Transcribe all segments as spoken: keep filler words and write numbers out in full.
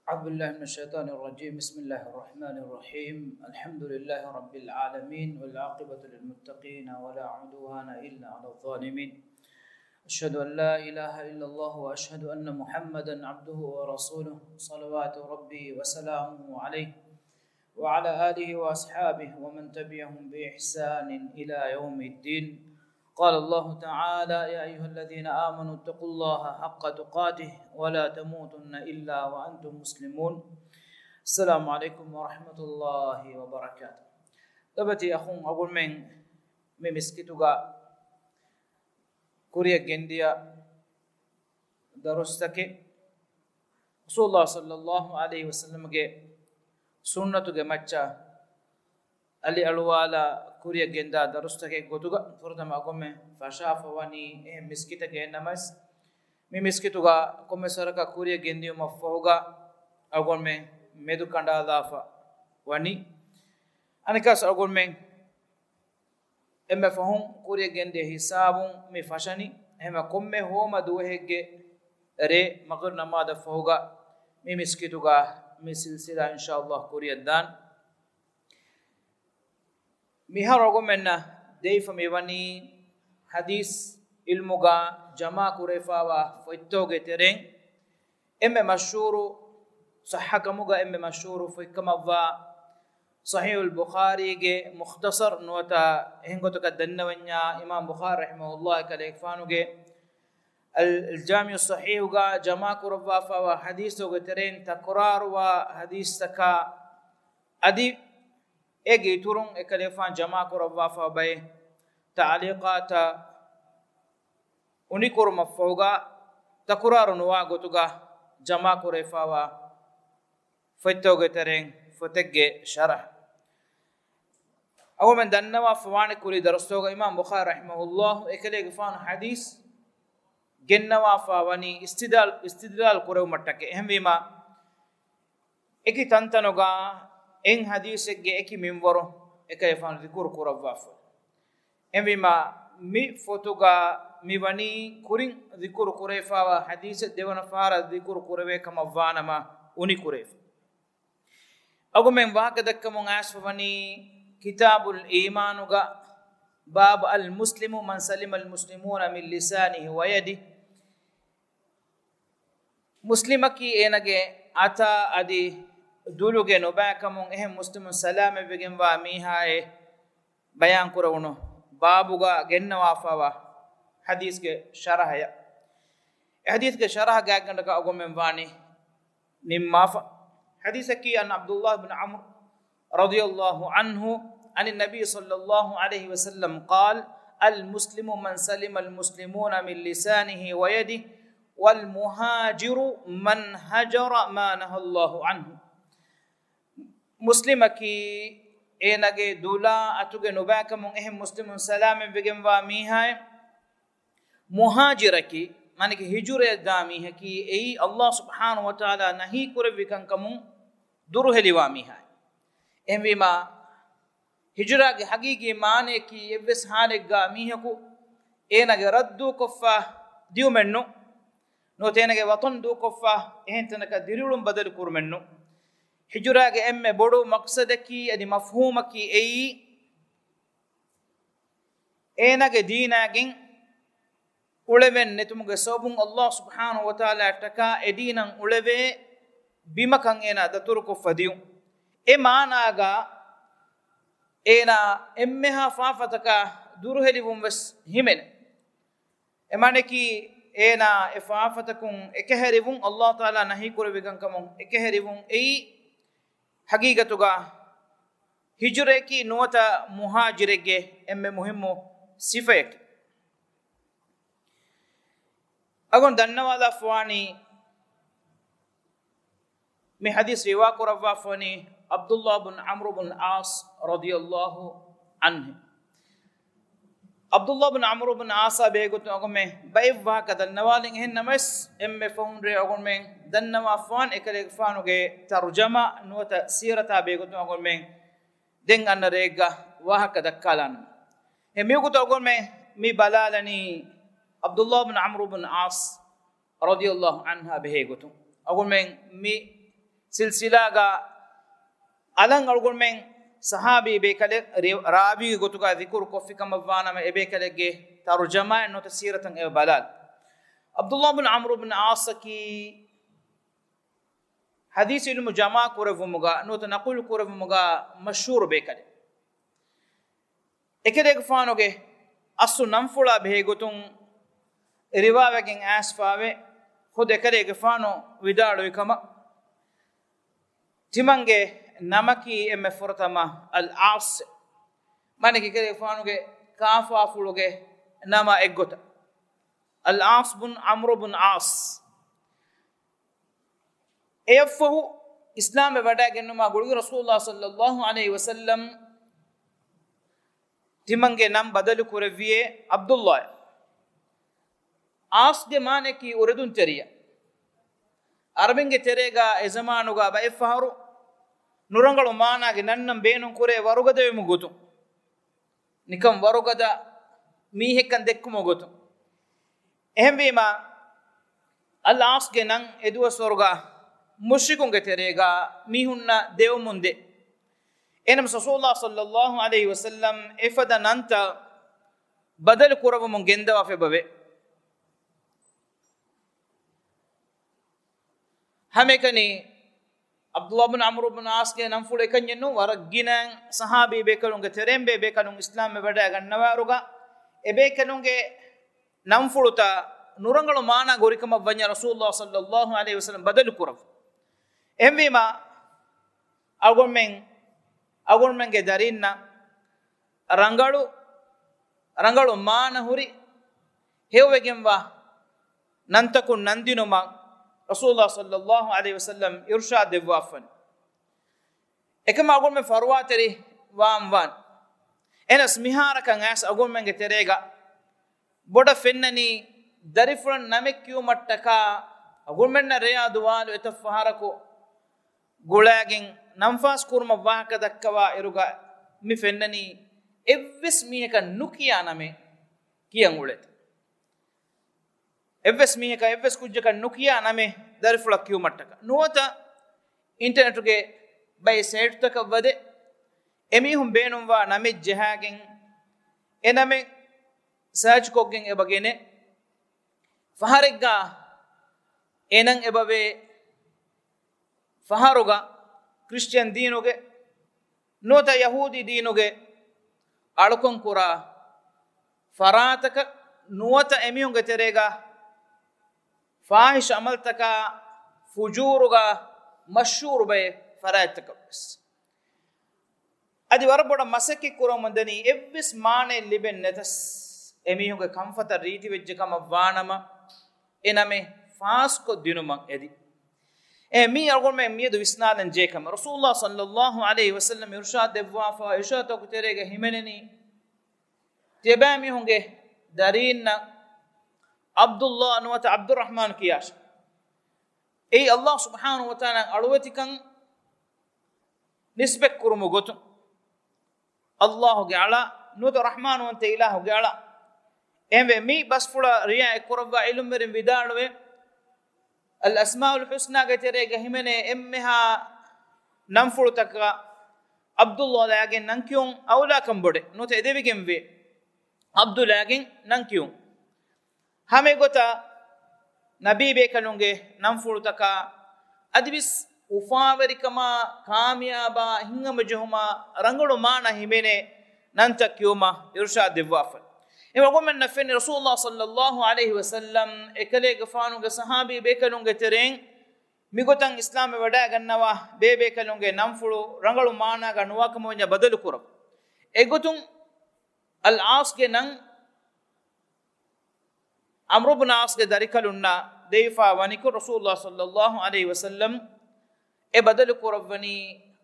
أعوذ بالله من الشيطان الرجيم. بسم الله الرحمن الرحيم. الحمد لله رب العالمين، والعاقبة للمتقين، ولا عدوان إلا على الظالمين. أشهد أن لا إله إلا الله، وأشهد أن محمدا عبده ورسوله، صلوات ربي وسلامه عليه، وعلى آله وأصحابه ومن تبعهم بإحسان إلى يوم الدين. قال الله تعالى: يا أيها الذين آمنوا اتقوا الله حق تقاته ولا تموتن إلا وأنتم مسلمون. السلام عليكم ورحمة الله وبركاته. ލޮބުވެތި އަޚުން، އަޅުގަނޑުމެން މި މިސްކިތުގަ ކުރިއަށް ގެންދިޔަ ދަރުސްތަކެއް، ރަސޫލުﷲ ޞައްލަﷲ ޢަލައިހި ވަސައްލަމަގެ ސުންނަތުގެ މައްޗަށް އަލިއަޅުވާލާ ކުރިއަށް ގެންދާ ދަރުސްތަކެއް ގޮތުގަ ފުރަތަމަ އަޅުގަނޑުމެން ފަށާފަ ވަނީ އެހެން މިސްކިތަކެއް ނަމަވެސް، މި މިސްކިތުގަ ކޮންމެސް ވަރަކަށް ކުރިއަށް ގެންދިޔުމަށްފަހުގަ އަޅުގަނޑުމެން މެދު ކަނޑާލާފަ ވަނީ. އަނެއްކާސް އަޅުގަނޑުމެން އެންމެ ފަހުން ކުރިއަށް ގެންދިޔަ ހިސާބުން މި ފަށަނީ. އެހެންވީމަ ކޮންމެ ހޯމަ ދުވަހެއްގެ ރޭ މަޣްރިބް ނަމާދަށް ފަހުގަ މި މިސްކިތުގަ މި ސިލްސިލާ އިންޝާﷲ ކުރިއަށް ދާން. މިހާރު އަޅުގަނޑުމެންނަށް ދެވިފަ މިވަނީ ޙަދީޘް ޢިލްމުގަ ޖަމާކުރެވިފައިވާ ފޮތްތަކުގެ ތެރެއިން އެންމެ މަޝްހޫރު ޞައްޙަކަމުގަ އެންމެ މަޝްހޫރު ފޮތްކަމަށްވާ ޞަޙީޙުލް ބުޚާރީގެ މުޚްތަޞަރު ނުވަތަ އެހެން ގޮތަކަށް ދަންނަވަންޏާ އިމާމް ބުޚާރީ ރަޙިމަހުﷲ އެކަލޭގެފާނުގެ އަލް، އަލްޖާމިޢުއްޞަޙީޙުގަ ޖަމާކުރައްވާފައިވާ ޙަދީޘްތަކުގެ ތެރެއިން ތަކުރާރުވާ ޙަދީޘްތަކާ އަދި އޭގެ އިތުރުން އެކަލޭގެފާނު ޖަމާކުރައްވާފައިވާ ބައެއް ތަޢުލީޤާތަށް އުނިކުރުމަށްފަހުގަ ތަކުރާރު ނުވާ ގޮތުގަ ޖަމާކުރެވިފައިވާ ފޮތްތަކުގެ ތެރެއިން ފޮތެއްގެ ޝަރަޙް. އަޅުގަނޑުމެން ދަންނަވާފަވާނެ ކުރީ ދަރުސްތަކުގަ އިމާމް ބުޚާރީ ރަޙިމަހުﷲ އެކަލޭގެފާނު ޙަދީޘް ގެންނަވާފަ ވަނީ އިސްތިދްލާލް، އިސްތިދްލާލް ކުރެވުމަށްޓަކައި. އެހެންވީމަ، އެކި ތަންތަނުގަ އެއް ޙަދީޘެއްގެ އެކި މިންވަރު އެކަލޭގެފާނު ޛިކުރު ކުރައްވާފަ. އެހެންވީމަ، މި ފޮތުގަ މިވަނީ ކުރިން ޛިކުރު ކުރެވިފައިވާ ޙަދީޘެއް ދެވަނަ ފަހަރަށް ޛިކުރު ކުރެވޭ ކަމަށްވާނަމަ އުނިކުރެވިފަ. އަޅުގަނޑުމެން ވާހަކަ ދައްކަމުން އައިސްފަ ވަނީ ކިތާބުލް އީމާނުގަ، باب المسلم من سلم المسلمون من لسانه ويده. މުސްލިމަކީ އޭނަގެ އަތާ އަދި ދުލުގެ ނުބައިކަމުން އެހެން މުސްލިމުން ސަލާމަތްވެގެންވާ މީހާއޭ ބަޔާންކުރެވުނު ބާބުގަ ގެންނަވާފައިވާ ޙަދީޘްގެ ޝަރަޙަޔަށް. އެ ޙަދީޘްގެ ޝަރަޙަ ގާތްގަނޑަކަށް އަޅުގަނޑުމެން ވާނީ ނިންމާފަ. ޙަދީޘަކީ عن عبد الله بن عمرو رضي الله عنه عن النبي صلى الله عليه وسلم قال: المسلم من سلم المسلمون من لسانه ويده، والمهاجر من هجر ما نهى الله عنه. މުސްލިމަކީ އޭނަގެ ދުލާ އަތުގެ ނުބައިކަމުން އެހެން މުސްލިމުން ސަލާމަތްވެގެންވާ މީހާއެއް. މުހާޖިރަކީ، މާނައަކީ ހިޖުރަޔަށް ދާ މީހަކީ، އެއީ ﷲ ސުބްޙާނަހޫ ވަތަޢާލާ ނަހީ ކުރެއްވި ކަންކަމުން ދުރުހެލިވާ މީހާއެއް. އެހެންވީމާ، ހިޖުރާގެ ޙަޤީޤީ މާނަޔަކީ، އެއްވެސް ޙާލެއްގަ މީހަކު އޭނާގެ ރަށް ދޫކޮށްފަ ދިޔުމެއްނު، ނުވަތަ އޭނާގެ ވަޠަން ދޫކޮށްފަ އެހެން ތަނަކަށް ދިރިއުޅުން ބަދަލު ކުރުމެއްނު. ހިޖުރާގެ އެންމެ ބޮޑު މަޤްޞަދަކީ އަދި މަފްހޫމަކީ އެއީ، އޭނާގެ ދީނާގެން އުޅެވެން ނެތުމުގެ ސަބަބުން ﷲ ސުބްޙާނަހޫ ވަތަޢާލާއަށްޓަކާ އެ ދީނަށް އުޅެވޭ ބިމަކަށް އޭނާ ދަތުރުކޮށްފަ ދިޔުން. އެ މާނާގަ އޭނާ އެންމެހާ ފާފަތަކާ ދުރުހެލިވުން ވެސް ހިމެނޭ. އެ މާނައަކީ، އޭނާ އެ ފާފަތަކުން އެކަހެރިވުން، ﷲ ތަޢާލާ ނަހީ ކުރެއްވި ކަންކަމުން އެކަހެރިވުން އެއީ، ޙަޤީޤަތުގަ ހިޖުރަޔަކީ ނުވަތަ މުހާޖިރެއްގެ އެންމެ މުހިއްމު ސިފަޔަކީ. އަޅުގަނޑު ދަންނަވާލާފަވާނީ، މި ޙަދީޘް ރިވާކުރައްވާފަވަނީ ޢަބްދުﷲ ބިން ޢަމްރު ބިން ޢާޞް ރަޟިޔަﷲ ޢަންހު. ޢަބްދުﷲ ބިން ޢަމްރު ބިން ޢާޞާ ބެހޭގޮތުން އަޅުގަނޑުމެން ބައެއް ވާހަކަ ދަންނަވާލިން. އެހެން ނަމަވެސް، އެންމެ ފަހުން ރޭ އަޅުގަނޑުމެން ދަންނަވާފަވާން އެކަލޭގެފާނުގެ ތަރުޖަމާ ނުވަތަ ސީރަތާ ބެހޭގޮތުން އަޅުގަނޑުމެން ދެން އަންނަ ރެއެއްގަ ވާހަކަ ދައްކާލާނަން. އެ މިވަގުތު އަޅުގަނޑުމެން މި ބަލާލަނީ ޢަބްދުﷲ ބިން ޢަމްރު ބިން ޢާޞް ރަޟިޔަﷲ ޢަންހާ ބެހޭގޮތުން. އަޅުގަނޑުމެން މި ސިލްސިލާގަ އަލަށް އަޅުގަނޑުމެން ސަހާބީ ބޭކަލެއް ރި-، ރާވީގެ ގޮތުގަ ޛިކުރު ކޮށްފި ކަމަށް ވާނަމަ، އެ ބޭކަލެއްގެ ތަރުޖަމާއެއް ނުވަތަ ސީރަތަށް އެބަ ބަލާލަން. ޢަބްދުﷲ ބިން ޢަމްރު ބިން ޢާޞަކީ ޙަދީޘް ޢިލްމު ޖަމާ ކުރެއްވުމުގަ ނުވަތަ ނަޤުލު ކުރެއްވުމުގަ މަޝްހޫރު ބޭކަލެއް. އެކަލޭގެފާނުގެ އަސްލު ނަންފުޅާ ބެހޭ ގޮތުން ރިވާވެގެން އައިސްފާވޭ. ޚުދު އެކަލޭގެފާނު ވިދާޅުވި ކަމަށް، ތިމަންގެ ނަމަކީ އެންމެ ފުރަތަމަ އަލް ޢާޞް، މާނައަކީ އެކަލޭގެފާނުގެ ކާފާފުޅުގެ ނަމާ އެއްގޮތަށް އަލް ޢާޞް ބުން ޢަމްރު ބުން ޢާޞް. އެއަށްފަހު އިސްލާމްވެ ވަޑައިގެންނުމާ ގުޅިގެން ރަސޫލުﷲ ޞައްލަﷲ ޢަލައިހި ވަސައްލަމް ތިމަންގެ ނަން ބަދަލު ކުރެއްވިޔޭ ޢަބްދުﷲ. ޢާޞްގެ މާނައަކީ އުރެދުންތެރިޔާ. ޢަރަބިންގެ ތެރޭގަ އެ ޒަމާނުގަ ބައެއްފަހަރު ނުރަނގަޅު މާނާގެ ނަންނަން ބޭނުން ކުރޭ ވަރުގަދަވުމުގެ ގޮތުން. ނިކަން ވަރުގަދަ މީހެއްކަން ދެއްކުމުގެ ގޮތުން. އެހެންވީމަ، އަލް ޢާޞްގެ ނަން އެދުވަސްވަރުގަ މުޝްރިކުންގެ ތެރޭގަ މީހުންނަށް ދެވެމުން ދޭ. އެހެނަސް ރަސޫލުﷲ ޞައްލަﷲ ޢަލައިހި ވަސައްލަމް އެފަދަ ނަންތައް ބަދަލު ކުރައްވަމުން ގެންދަވާފަ އެބަވޭ. ހަމައެކަނި ޢަބްދުﷲ ބިން ޢަމްރު ބިން ޢާޞްގެ ނަންފުޅު އެކަންޏެއް ނޫން، ވަރަށް ގިނަ ޞަޙާބީ ބޭކަލުންގެ ތެރެއިން ބޭބޭކަލުން އިސްލާމްވެ ވަޑައިގަންނަވާއިރުގަ، އެބޭކަލުންގެ ނަންފުޅުތައް ނުރަނގަޅު މާނާގަ ހުރިކަމަށް ވަންޏާ ރަސޫލުﷲ ޞައްލަﷲ ޢަލައިހި ވަސައްލަމް ބަދަލު ކުރައްވާ. އެހެންވީމަ، އަޅުގަނޑުމެން، އަޅުގަނޑުމެންގެ ދަރީންނަށް ރަނގަޅު، ރަނގަޅު މާނަ ހުރި ހެޔޮވެގެންވާ ނަންތަކުން ނަންދިނުމަށް ރަސޫލުﷲ ޞައްލަﷲ ޢަލައިހި ވަސައްލަމް އިރުޝާދު ދެއްވާފަން. އެކަމަށް އަޅުގަނޑުމެން ފަރުވާތެރި ވާން ވާން. އެހެނަސް މިހާރަކަށް އައިސް އަޅުގަނޑުމެންގެ ތެރޭގަ ބޮޑަށް ފެންނަނީ ދަރިފުޅަށް ނަމެއް ކިޔުމަށްޓަކާ އަޅުގަނޑުމެންނަށް ރެޔާ ދުވާލު އެތައް ފަހަރަކު ގުޅާގެން ނަން ފާސް ކުރުމަށް ވާހަކަ ދައްކަވާ އިރުގަ މި ފެންނަނީ އެއްވެސް މީހަކަށް ނުކިޔާ ނަމެއް ކިޔަން އުޅޭތަ؟ އެއްވެސް މީހަކަށް އެއްވެސް ކުއްޖަކަށް ނުކިޔާ ނަމެއް ދަރިފުޅަށް ކިޔުމަށްޓަކާ. ނުވަތަ އިންޓަރނެޓުގެ ބައެއް ސައިޓުތަކަށް ވަދެ އެމީހުން ބޭނުންވާ ނަމެއް ޖަހާގެން އެ ނަމެއް ސާޗްކޮށްގެން އެބަ ގެނެ ފަހަރެއްގަ އެ ނަން އެބަވޭ ފަހަރުގަ ކްރިސްޗިއަން ދީނުގެ ނުވަތަ ޔަހޫދީ ދީނުގެ އަޅުކަން ކުރާ ފަރާތަކަށް ނުވަތަ އެމީހުންގެ ތެރޭގަ ފާހިޝް އަމަލްތަކާ ފުޖޫރުގަ މަޝްހޫރު ބައެއް ފަރާތްތަކަށް ވެސް. އަދި ވަރަށް ބޮޑަށް މަސައްކަތް ކުރަމުން ދަނީ އެއްވެސް މާނައެއް ލިބެން ނެތަސް، އެމީހުންގެ ކަންފަތަށް ރީތިވެއްޖެ ކަމަށް ވާނަމަ، އެ ނަމެއް ފާސްކޮށް ދިނުމަށް އެދި. އެ މީ އަޅުގަނޑުމެން މިއަދު ވިސްނާލަން ޖެހޭ ކަމެއް. ރަސޫލުﷲ ޞައްލަﷲ ޢަލައިހި ވަސައްލަމް އިރުޝާދު ދެއްވާފަ، އިރުޝާދުތަކުގެ ތެރޭގަ ހިމެނެނީ، ތިޔަބައިމީހުންގެ ދަރީންނަށް ޢަބްދުﷲ ނުވަތަ ޢަބްދުއްރަޙްމާން ކިޔާށޭ. އެއީ ﷲ ސުބްޙާނަހޫ ވަތަޢާލާ އަޅުވެތިކަން ނިސްބަތްކުރުމުގެ ގޮތުން، ﷲ ގެ އަޅާ ނުވަތަ ރަޙްމާންވަންތަ އިލާހުގެ އަޅާ. އެހެންވެ، މި ބަސްފުޅަށް ރިޢާޔަތް ކުރައްވާ ޢިލްމުވެރިން ވިދާޅުވޭ، އަލް އަސްމާއުލް ޙުސްނާގެ ތެރޭގަ ހިމެނޭ އެންމެހާ ނަންފުޅުތަކަށް ޢަބްދުﷲ ލައިގެން ނަން ކިޔުން އައުލާކަން ބޮޑޭ ނުވަތަ އެދެވިގެންވޭ، ޢަބްދު ލައިގެން ނަން ކިޔުން. ހަމައެގޮތަށް ނަބީ ބޭކަލުންގެ ނަންފުޅުތަކާ އަދިވެސް އުފާވެރިކަމާ، ކާމިޔާބާ، ހިތްހަމަޖެހުމާ، ރަނގަޅު މާނަ ހިމެނޭ ނަންތައް ކިޔުމަށް އިރުޝާދު ދެއްވާފަ. އެ އަޅުގަނޑުމެންނަށް ފެންނަނީ ރަސޫލުﷲ ޞައްލަﷲ ޢަލައިހި ވަސައްލަމް އެކަލޭގެފާނުގެ ޞަޙާބީ ބޭކަލުންގެ ތެރެއިން މިގޮތަށް އިސްލާމްވެ ވަޑައިގަންނަވާ ބޭބޭކަލުންގެ ނަންފުޅު ރަނގަޅު މާނާގަ ނުވާކަމަށް ވަންޏާ ބަދަލު ކުރަން. އެގޮތުން އަލް ޢާޞްގެ ނަން ޢަމްރު ބުން ޢާޞްގެ ދަރިކަލުންނަށް ދެވިފަ ވަނިކޮށް، ރަސޫލުﷲ ޞައްލަﷲ ޢަލައިހި ވަސައްލަމް އެ ބަދަލު ކުރައްވަނީ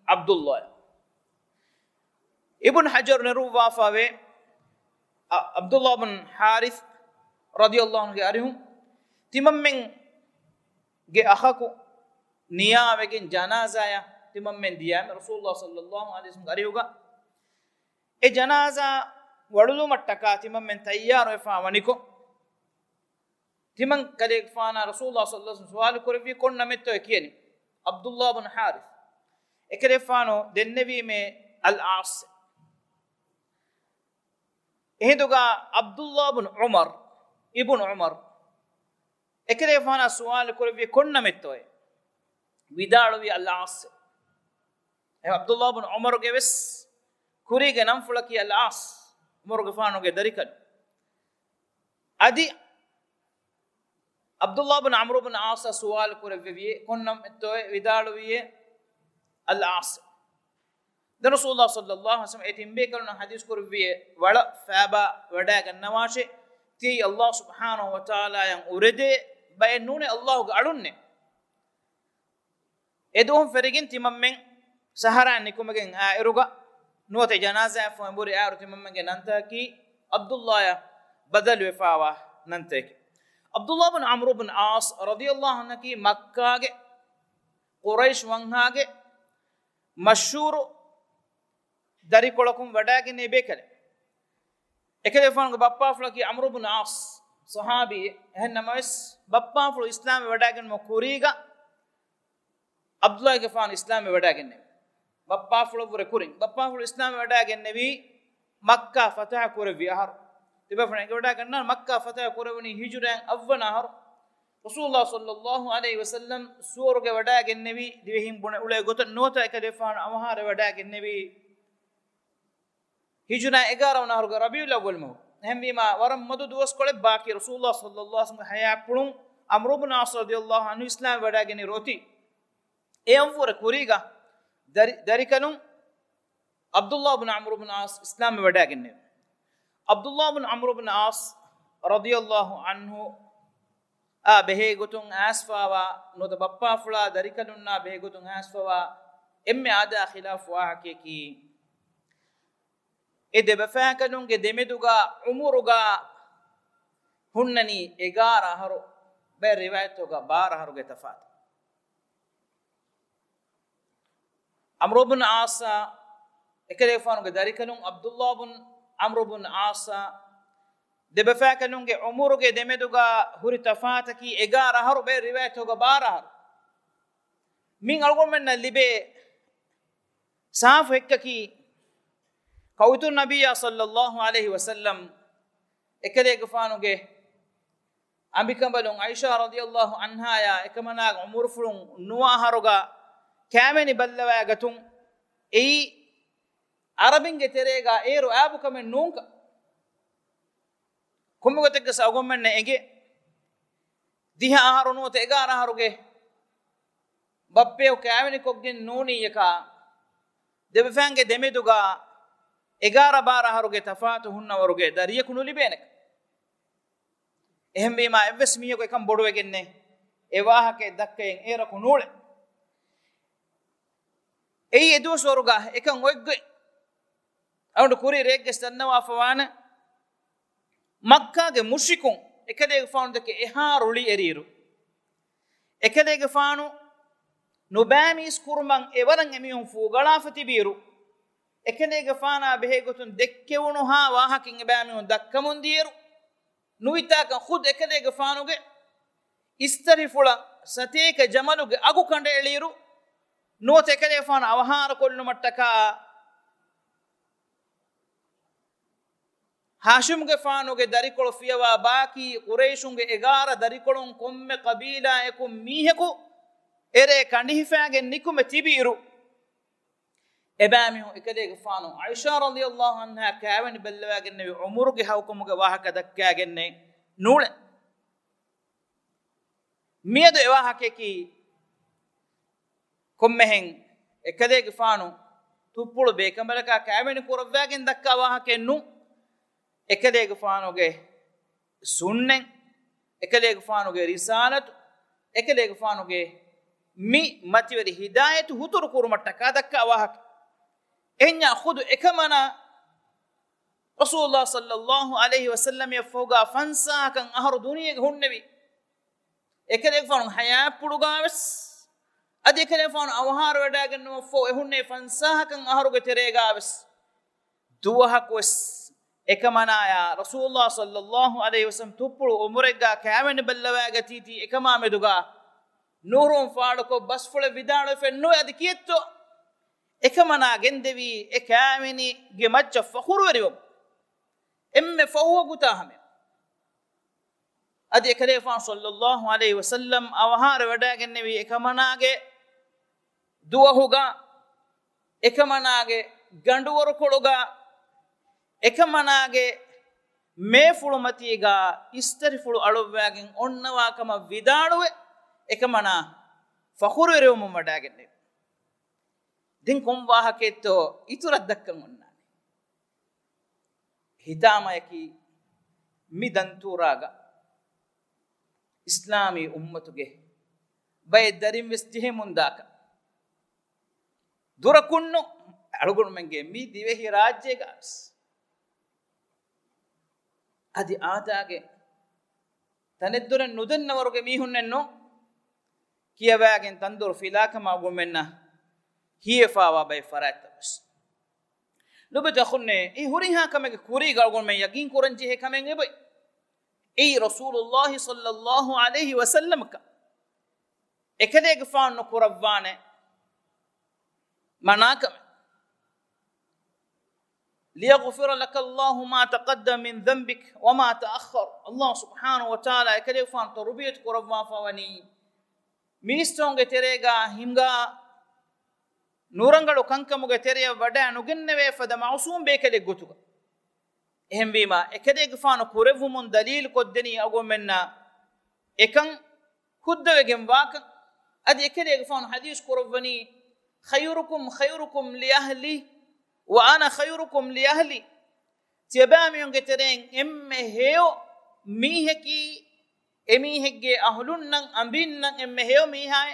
ޢަބްދުﷲ. އިބްނު ޙަޖަރު ނެރުއްވާފަވޭ، ޢަ-، ޢަބްދުﷲ ބުން ޙާރިޘް ރަޟިޔަﷲ ޢަންހުގެ އަރިހުން ތިމަންމެންގެ އަޚަކު ނިޔާވެގެން ޖަނާޒާޔަށް ތިމަންމެން ދިޔައިމެ، ރަސޫލުﷲ ޞައްލަﷲ ޢަލައިހި ވަސައްލަމްގެ އަރިހުގަ. އެ ޖަނާޒާ ވަޅުލުމަށްޓަކާ ތިމަންމެން ތައްޔާރުވެފަ ވަނިކޮށް، ތިމަން ކަލޭގެފާނާ ރަސޫލުﷲ ޞައްލަﷲ ޢަލައިހި ވަސައްލަމް ސުވާލު ކުރެއްވި ކޮން ނަމެއްތޯ އެ ކިޔަނީ؟ ޢަބްދުﷲ ބުން ޙާރިޘް. އެކަލޭގެފާނު ދެންނެވީމޭ އަލް ޢާޞް. އެހިނދުގަ ޢަބްދުﷲ ބުން ޢުމަރު، އިބްނު ޢުމަރު، އެކަލޭގެފާނާ ސުވާލު ކުރެއްވި ކޮން ނަމެއްތޯއޭ؟ ވިދާޅުވީ އަލް ޢާޞް. އެ ޢަބްދުﷲ ބުން ޢުމަރުގެ ވެސް ކުރީގެ ނަންފުޅަކީ އަލް ޢާޞް، ޢުމަރުގެފާނުގެ ދަރިކަލު. އަދި ޢަބްދުﷲ ބުން ޢަމްރު ބުން ޢާޞަށް ސުވާލު ކުރެއްވެވިއޭ، ކޮން ނަމެއްތޯއޭ؟ ވިދާޅުވިއޭ އަލް ޢާޞް. ދެން ރަސޫލުﷲ ޞައްލަﷲ ޢަލައިހި ވަސައްލަމަ އެ ތިން ބޭކަލުންނަށް ޙަދީޘް ކުރެއްވިއޭ، ވަޅަށް ފައިބާ ވަޑައިގަންނަވާށޭ، ތިޔައީ ﷲ ސުބްޙާނަހޫ ވަތަޢާލާއަށް އުރެދޭ ބައެއް ނޫނޭ، ﷲ ގެ އަޅުންނޭ. އެ ދުވަހުން ފެށިގެން ތިމަންމެން ސަހަރާއަށް ނިކުމެގެން އާއިރުގަ ނުވަތަ ޖަނާޒާއަށް ފަހު އެނބުރި އާއިރު ތިމަންމެންގެ ނަންތަކަކީ ޢަބްދުﷲއަށް ބަދަލުވެފާވާ ނަންތަކެއް. ޢަބްދުﷲ ބުން ޢަމްރު ބުން ޢާޞް ރަޟިޔަﷲ ޢަންހަކީ މައްކާގެ ޤުރައިޝް ވަންހާގެ މަޝްހޫރު ދަރިކޮޅަކުން ވަޑައިގެންނެވި ބޭކަލެއް. އެކަލޭގެފާނުގެ ބައްޕާފުޅަކީ ޢަމްރު ބުން ޢާޞް، ޞަޙާބީ. އެހެން ނަމަވެސް، ބައްޕާފުޅު އިސްލާމްވެ ވަޑައިގެންނުމަށް ކުރީގަ، ޢަބްދުﷲގެފާނު އިސްލާމްވެ ވަޑައިގެންނެވި. ބައްޕާފުޅަށްވުރެ ކުރިން ބައްޕާފުޅު އިސްލާމްވެ ވަޑައިގެންނެވީ މައްކާ ފަތަޙަ ކުރެއްވި އަހަރު. ތިބޭފުޅުން އެނގިވަޑައިގަންނާނެ، މައްކާ ފަތަޙަ ކުރެވުނީ ހިޖުރައިން އަށްވަނަ އަހަރު. ރަސޫލުﷲ ޞައްލަﷲ ޢަލައިހި ވަސައްލަމް ސުވަރުގެ ވަޑައިގެންނެވީ ދިވެހިން ބުނެ އުޅޭ ގޮތަށް ނުވަތަ އެކަލޭގެފާނު އަވަހާރަވެވަޑައިގެންނެވީ ހިޖުރައިން އެގާރަ ވަނަ އަހަރުގެ ރަބީޢުލް އައްވަލް މަހު. އެހެންވީމާ، ވަރަށް މަދު ދުވަސްކޮޅެއް ބާކީ ރަސޫލުﷲ ޞައްލަﷲ ޢަލައިހި ވަސައްލަމްގެ ޙަޔާތްޕުޅުން ޢަމްރު ބުން ޢާޞް ރަޟިޔަﷲ ޢަންހު އިސްލާމްވެ ވަޑައިގެންނެވި އޮތީ. އެއަށްވުރެ ކުރީގަ ދަރި-، ދަރިކަލުން ޢަބްދުﷲ ބުން ޢަމްރު ބުން ޢާޞް އިސްލާމްވެ ވަޑައިގެންނެވި. ޢަބްދުﷲ ބުން ޢަމްރު ބުން ޢާޞް ރަޟިޔަﷲ ޢަންހު އާ ބެހޭގޮތުން އައިސްފާވާ ނުވަތަ ބައްޕާފުޅާ ދަރިކަލުންނާ ބެހޭގޮތުން އައިސްފަވާ އެންމެ އާދައާ ޚިލާފު ވާހަކަޔަކީ، އެ ދެބަފާކަލުންގެ ދެމެދުގަ ޢުމުރުގަ ހުންނަނީ އެގާރަ އަހަރު، ބައެއް ރިވާޔަތްތަކުގަ ބާރަ އަހަރުގެ ތަފާތު. ޢަމްރު ބުން ޢާޞާ އެކަލޭގެފާނުގެ ދަރިކަލުން ޢަބްދުﷲ ބުން ޢަމްރު ބުން ޢާޞާ ދެބަފާކަލުންގެ ޢުމުރުގެ ދެމެދުގަ ހުރި ތަފާތަކީ އެގާރަ އަހަރު، ބައެއް ރިވާޔަތްތަކުގަ ބާރަ އަހަރު. މިން އަޅުގަނޑުމެންނަށް ލިބޭ ސާފު ހެއްކަކީ، ކައުތު ނަބިއްޔާ ޞައްލަﷲ ޢަލައިހި ވަސައްލަމް އެކަލޭގެފާނުގެ އަނބިކަނބަލުން ޢާއިޝާ ރަޟިޔަﷲ ޢަންހާޔާ އެކަމަނާގެ ޢުމުރުފުޅުން ނުވަ އަހަރުގަ ކައިވެނި ބައްލަވައިގަތުން އެއީ ޢަރަބިންގެ ތެރޭގަ އޭރު އާބުކަމެއް ނޫންކަން. ކޮންމެ ގޮތެއްގަސް އަޅުގަނޑުމެންނަށް އެނގޭ، ދިހަ އަހަރު ނުވަތަ އެގާރަ އަހަރުގެ ބައްޕަޔަކު ކައިވެނިކޮށްގެން ނޫނިއްޔަކާ، ދެބަފައިންގެ ދެމެދުގަ އެގާރަ ބާރަ އަހަރުގެ ތަފާތު ހުންނަވަރުގެ ދަރިޔަކު ނުލިބޭނެ. އެހެންވީމާ، އެއްވެސް މީހަކު އެކަން ބޮޑުވެގެންނެއް އެ ވާހަކައެއް ދައްކައެއް އޭރަކު ނޫޅެ. އެއީ އެ ދުވަސްވަރުގަ އެކަން އޮތްގޮތް އަޅުގަނޑު ކުރި ރެއެއްގެ ދަންނަވާފަވާނެ. މައްކާގެ މުޝްރިކުން އެކަލޭގެފާނު ދެކެ އެހާ ރުޅި އެރިއިރު، އެކަލޭގެފާނު ނުބައިމީސް ކުރުމަށް އެވަރަށް އެމީހުން ފޫގަޅާފަ ތިބިއިރު، އެކަލޭގެފާނާ ބެހޭގޮތުން ދެއްކެވުނުހާ ވާހަކައިން އެބައިމީހުން ދައްކަމުން ދިޔައިރު، ނުވިތާކަށް ޚުދް އެކަލޭގެފާނުގެ އިސްތަށިފުޅަށް ސަތޭކަ ޖަމަލުގެ އަގު ކަނޑައެޅިއިރު، ނުވަތަ އެކަލޭގެފާނު އަވަހާރަކޮށްލުމަށްޓަކާ ހާޝިމްގެފާނުގެ ދަރިކޮޅު ފިޔަވާ ބާކީ ޤުރައިޝުންގެ އެގާރަ ދަރިކޮޅުން ކޮންމެ ޤަބީލާއަކުން މީހަކު އެރޭ ކަނޑިހިފައިގެން ނިކުމެ ތިބިއިރު، އެބައިމީހުން އެކަލޭގެފާނު ޢާއިޝާ ރަޟިޔަﷲ ޢަންހާ ކައިވެނި ބައްލަވައިގެންނެވި ޢުމުރުގެ ހައުކަމުގެ ވާހަކަ ދައްކައިގެންނެއް ނޫޅެ. މިއަދު އެވާހަކަޔަކީ ކޮންމެހެން އެކަލޭގެފާނު ތުއްޕުޅު ބޭކަނބަލަކާ ކައިވެނި ކުރައްވައިގެން ދައްކާ ވާހަކައެއް ނޫން. އެކަލޭގެފާނުގެ ސުންނަތް، އެކަލޭގެފާނުގެ ރިސާލަތު، އެކަލޭގެފާނުގެ މި މަތިވެރި ހިދާޔަތު ހުތުރު ކުރުމަށްޓަކާ ދައްކާ ވާހަކަ. އެހެންޏާ ޚުދު އެކަމަނާ ރަސޫލުﷲ ޞައްލަﷲ ޢަލައިހި ވަސައްލަމަށްފަހުގަ ފަންސާހަކަށް އަހަރު ދުނިޔޭގަ ހުންނެވި. އެކަލޭގެފާނު ޙަޔާތްޕުޅުގަވެސް، އަދި އެކަލޭގެފާނު އަވަހާރަވެވަޑައިގެންނެވުމަށްފަހު އެ ހުންނެވި ފަންސާހަކަށް އަހަރުގެ ތެރޭގަވެސް ދުވަހަކުވެސް އެކަމަނާޔާ ރަސޫލުﷲ ޞައްލަﷲ ޢަލައިހި ވަސައްލަމަ ތުއްޕުޅު ޢުމުރެއްގަ ކައިވެނި ބައްލަވައިގަތީތީ އެކަމާ މެދުގަ ނޫރުން ފާޅުކޮށް ބަސްފުޅެއް ވިދާޅުވެފައެއް ނުވޭ. އަދި ކިއެއްތޯ އެކަމަނާ ގެންދެވީ އެ ކާވެނިގެ މައްޗަށް ފަޚުރުވެރިވަމުން. އެންމެ ފަހު ވަގުތާ ހަމަ. އަދި އެކަލޭފާނު ޞައްލައްލާހު ޢަލައިހި ވަސައްލަމް އަވަހާރަވެވަޑައިގެންނެވީ އެކަމަނާގެ ދުވަހުގަ، އެކަމަނާގެ ގަނޑުވަރުކޮޅުގަ، އެކަމަނާގެ މޭފުޅުމަތީގަ އިސްތަށިފުޅު އަޅުއްވައިގެން އޮންނަވާ ކަމަށް ވިދާޅުވެ، އެކަމަނާ ފަޚުރުވެރިވަމުން ވަޑައިގެންނެވި. ދެން ކޮން ވާހަކައެއްތޯ އިތުރަށް ދައްކަން އޮންނާނެ؟ ހިތާމަޔަކީ މި ދަންތޫރާގަ އިސްލާމީ އުއްމަތުގެ ބައެއް ދަރިން ވެސް ޖެހެމުންދާކަށް. ދުރަކުންނު އަޅުގަނޑުމެންގެ މި ދިވެހި ރާއްޖޭގަ ވެސް އަދި އާދާގެ ތަނެއްދޮރެއް ނުދަންނަވަރުގެ މީހުންނެއްނު ކިޔަވައިގެން ތަންދޮރު ފިލާކަމަށް އަޅުގަނޑުމެންނަށް ހީވެފައިވާ ބައެއް ފަރާތްތައް ވެސް. ލޮބުވެތި އަޚުންނޭ، އެ ހުރިހާ ކަމެއްގެ ކުރީގަ އަޅުގަނޑުމެން ޔަގީން ކުރަންޖެހޭ ކަމެއް އެބައި. އެއީ ރަސޫލުﷲ ޞައްލައްލާހު ޢަލައިހި ވަސައްލަމަކަށް އެކަލޭގެފާނު ނުކުރައްވާނެ މަނާކަމެއް. ليغفر لك الله ما تقدم من ذنبك وما تأخر. ﷲ ސުބްޙާނަހޫ ވަތަޢާލާ އެކަލޭގެފާނު ތަރުބިޔަތު ކުރައްވާފަވަނީ މީސްތަކުންގެ ތެރޭގަ ހިނގާ ނުރަނގަޅު ކަންކަމުގެ ތެރެޔަށް ވަޑައި ނުގެންނެވޭ ފަދަ މަޢުޞޫމް ބޭކަލެއް ގޮތުގަ. އެހެންވީމާ، އެކަލޭގެފާނު ކުރެއްވުމުން ދަލީލު ކޮށްދެނީ އަޅުގަނޑުމެންނަށް އެކަން ހުއްދަވެގެން ވާކަން. އަދި އެކަލޭގެފާނު ޙަދީޘް ކުރައްވަނީ، خيركم خيركم لأهله وأنا خيركم لأهلي. ތިޔަބައިމީހުންގެ ތެރެއިން އެންމެ ހެޔޮ މީހަކީ، އެމީހެއްގެ އަހުލުންނަށް، އަނބިންނަށް އެންމެ ހެޔޮ މީހާއޭ.